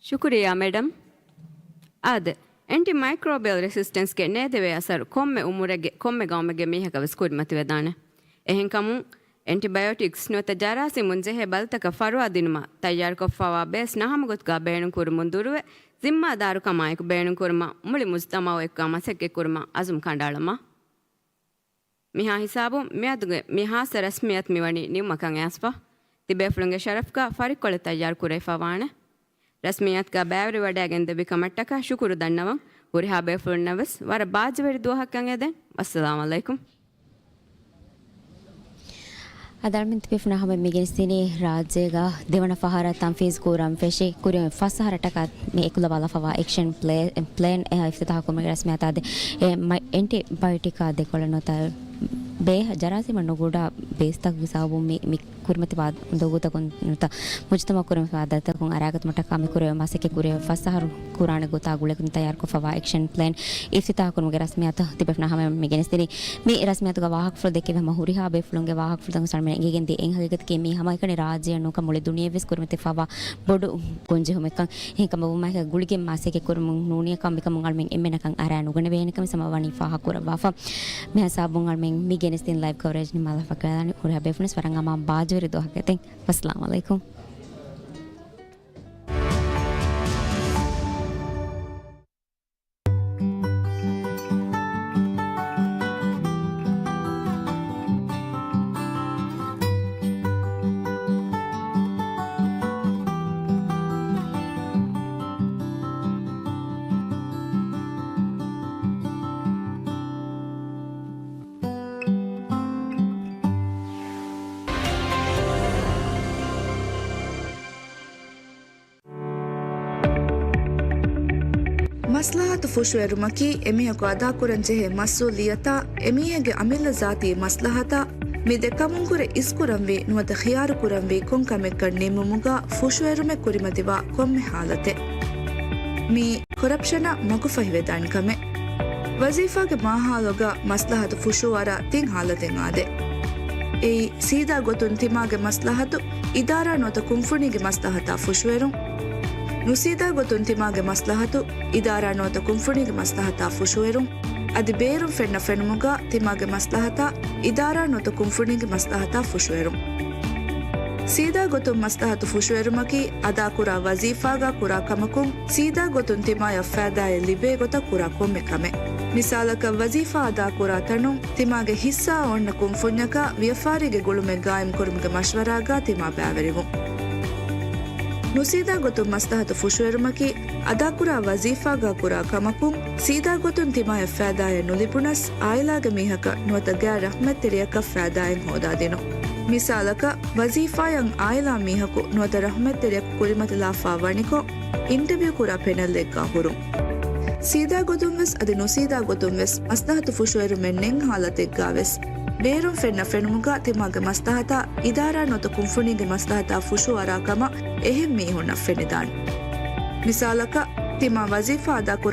ޝުކުރިއްޔާ މެޑަމް. އާދެ، އެންޓި މައިކްރޯބިއަލް ރެސިސްޓެންސްގެ ނޭދެވޭ އަސަރު ކޮންމެ އުމުރެއްގެ ކޮންމެ ގައުމެއްގެ މީހަކަށް ވެސް ކުރިމަތިވެދާނެ. އެހެންކަމުން، އެންޓިބަޔޮޓިކްސް ނުވަތަ ޖަރާސީމުން ޖެހޭ ބަލިތަކަށް ފަރުވާ ދިނުމަށް ތައްޔާރުކޮށްފަވާ ބޭސް ނަހަމަގޮތުގަ ބޭނުންކުރުމުން ދުރުވެ، ޒިންމާދާރުކަމާއެކު ބޭނުންކުރުމަށް މުޅި މުޖުތަމައު އެއްކާ މަސައްކަތްކުރުމަށް އަޒުމް ކަނޑައަޅަމާ. މިހާ ހިސާބުން މިއަދުގެ މި ހާއްސަ ރަސްމިއްޔާތު މިވަނީ ނިމުމަކަށް އައިސްފަ. ތިބޭފުޅުންގެ ޝަރަފްގަ ފަރިއްކޮޅެއް ތައްޔާރު ކުރެވިފަ ވާނެ. ރަސްމިއްޔާތުގަ ބައިވެރިވަޑައިގެން ދެއްވި ކަމަށްޓަކާ ޝުކުރު ދަންނަވަން. ހުރިހާ ބޭފުޅުންނަށް ވެސް ވަރަށް ބާއްޖަވެރި ދުވަހަކަށް އެދެން. ވައްސަލާމް އަލައިކުމް. އަދި އަޅުމެން ތިބޭފުޅުންނާ ހަމަ މި ގެނެސްދިނީ ރާއްޖޭގަ ދެވަނަ ފަހަރަށް ތަންފީޒް ކުރަން ފެށި ކުރިން ފަސް އަހަރަށްޓަކާ މި އެކުލަވާލަފަވާ އެކްޝަން ޕްލޭ-، ޕްލޭން އެ އިފްތިތާހު ކުރުމުގެ ރަސްމިއްޔާތާ އަދި އެ މަ-، އެންޓިބަޔޮޓިކާ ދެކޮޅަށް ނުވަތަ ބޭ-، ޖަރާސީމަށް ނުގުޑާ ބޭސްތަކުގެ ސަބަބުން މި، މި ކުރިމަތިވާ ދޮގުތަކުން ނުވަތަ މުޖުތަމަޢަށް ކުރިމަތިވާ ދަތިތަކުން އަރައިގަތުމަށްޓަކާ މި ކުރެވޭ މަސައްކަތް ކުރެވޭ ފަސް އަހަރު ކުރާނެ ގޮތާ ގުޅިގެން ތައްޔާރުކޮށްފަވާ އެކްޝަން ޕްލޭން އިފްތިތާހު ކުރުމުގެ ރަސްމިއްޔާތު ތިބޭފުޅުންނާ ހަމަ މި ގެނެސްދިނީ. މި ރަސްމިއްޔާތުގަ ވާހަކަފުޅު ދެއްކެވި ހަމަ ހުރިހާ ބޭފުޅުންގެ ވާހަކަފުޅުތަކުން އަޅުމެން އެނގިގެންދިޔަ އެއް ހަގީގަތަކީ މީ ހަމައެކަނި ރާއްޖެއަށް ނޫންކަން މުޅި ދުނިޔެއަށްވެސް ކުރިމަތިވެފަވާ ބޮޑު ގޮންޖެހުމެއްކަން. އެހެންކަމަށް ވުމާއެކު ގުޅިގެން މަސައްކަތް ކުރުމުން ނޫނިއްޔާކަށް މިކަމުން އަޅުމެން އެންމެނަކަށް އަރާ ނުގަނެވޭނެކަމެއް ހަމަ ވަނީ ފާހަގަކުރައްވާފަ. މިހާ ހިސާބުން އަޅުމެން މި ގެނެސްދިން ލައިވް ކަވަރޭޖް ނިންމާލައްވާފަ ކަލާނީ ހުރިހާ ބޭފުޅުންވެސް ވަރަށް އަމާން ބާއްޖަވެރި ދުވަހަކަށް އެދެން. ވައްސަލާމް އަލައިކުމް. މަސްލަހަތު ފުށުއެރުމަކީ އެމީހަކު އަދާކުރަން ޖެހޭ މަސްއޫލިއްޔަތާ، އެމީހެއްގެ އަމިއްލަ ޒާތީ މަސްލަހަތާ، މި ދެ ކަމުންކުރެ އިސްކުރަންވީ ނުވަތަ ޚިޔާރުކުރަންވީ ކޮން ކަމެއްކަން ނިންމުމުގަ ފުށުއެރުމެއް ކުރިމަތިވާ ކޮންމެ ހާލަތެއް. މީ ކޮރަޕްޝަނަށް މަގުފަހިވެދާނެ ކަމެއް. ވަޒީފާގެ މާހައުލުގަ މަސްލަހަތު ފުށުއަރާ ތިން ހާލަތެއް އާދޭ. އެއީ، ސީދާ ގޮތުން ތިމާގެ މަސްލަހަތު އިދާރާ ނުވަތަ ކުންފުނީގެ މަސްލަހަތާ ފުށުއެރުން. ނުސީދާ ގޮތުން ތިމާގެ މަސްލަހަތު އިދާރާ ނުވަތަ ކުންފުނީގެ މަސްލަހަތާ ފުށުއެރުން. އަދި ބޭރުން ފެންނަ ފެނުމުގަ ތިމާގެ މަސްލަހަތާ އިދާރާ ނުވަތަ ކުންފުނީގެ މަސްލަހަތާ ފުށުއެރުން. ސީދާ ގޮތުން މަސްލަހަތު ފުށުއެރުމަކީ، އަދާކުރާ ވަޒީފާގަ ކުރާ ކަމަކުން، ސީދާ ގޮތުން ތިމާޔަށް ފައިދާއެއް ލިބޭ ގޮތަށް ކުރާ ކޮންމެ ކަމެއް. މިސާލަކަށް، ވަޒީފާ އަދާކުރާ ތަނުން ތިމާގެ ހިއްސާ އޮންނަ ކުންފުންޏަކަށް ވިޔަފާރީގެ ގުޅުމެއް ގާއިމްކުރުމުގެ މަޝްވަރާގަ ތިމާ ބައިވެރިވުން. ނުސީދާ ގޮތުން މަސްލަހަތު ފުށުއެރުމަކީ، އަދާކުރާ ވަޒީފާގަ ކުރާ ކަމަކުން، ސީދާ ގޮތުން ތިމާޔަށް ފައިދާއެއް ނުލިބުނަސް، އާއިލާގެ މީހަކަށް ނުވަތަ ގައިރަޙްމަތްތެރިޔަކަށް ފައިދާއެއް ހޯދާދިނުން. މިސާލަކަށް، ވަޒީފާއަށް އާއިލާ މީހަކު ނުވަތަ ރަޙްމަތްތެރިޔަކު ކުރިމަތިލާފަ ވަނިކޮށް، އިންޓަވިއު ކުރާ ޕެނަލްއެއްގަ ހުރުން. ސީދާ ގޮތުންވެސް އަދި ނުސީދާ ގޮތުންވެސް މަސްލަހަތު ފުށުއެރުމެއް ނެތް ހާލަތެއްގަވެސް، ބޭރުން ފެންނަ ފެނުމުގަ ތިމާގެ މަސްލަހަތާ އިދާރާ ނުވަތަ ކުންފުނީގެ މަސްލަހަތާ ފުށުއަރާ ކަމަށް އެހެން މީހުންނަށް ފެނިދާނެ. މިސާލަކަށް، ތިމާ ވަޒީފާ އަދާކުރާ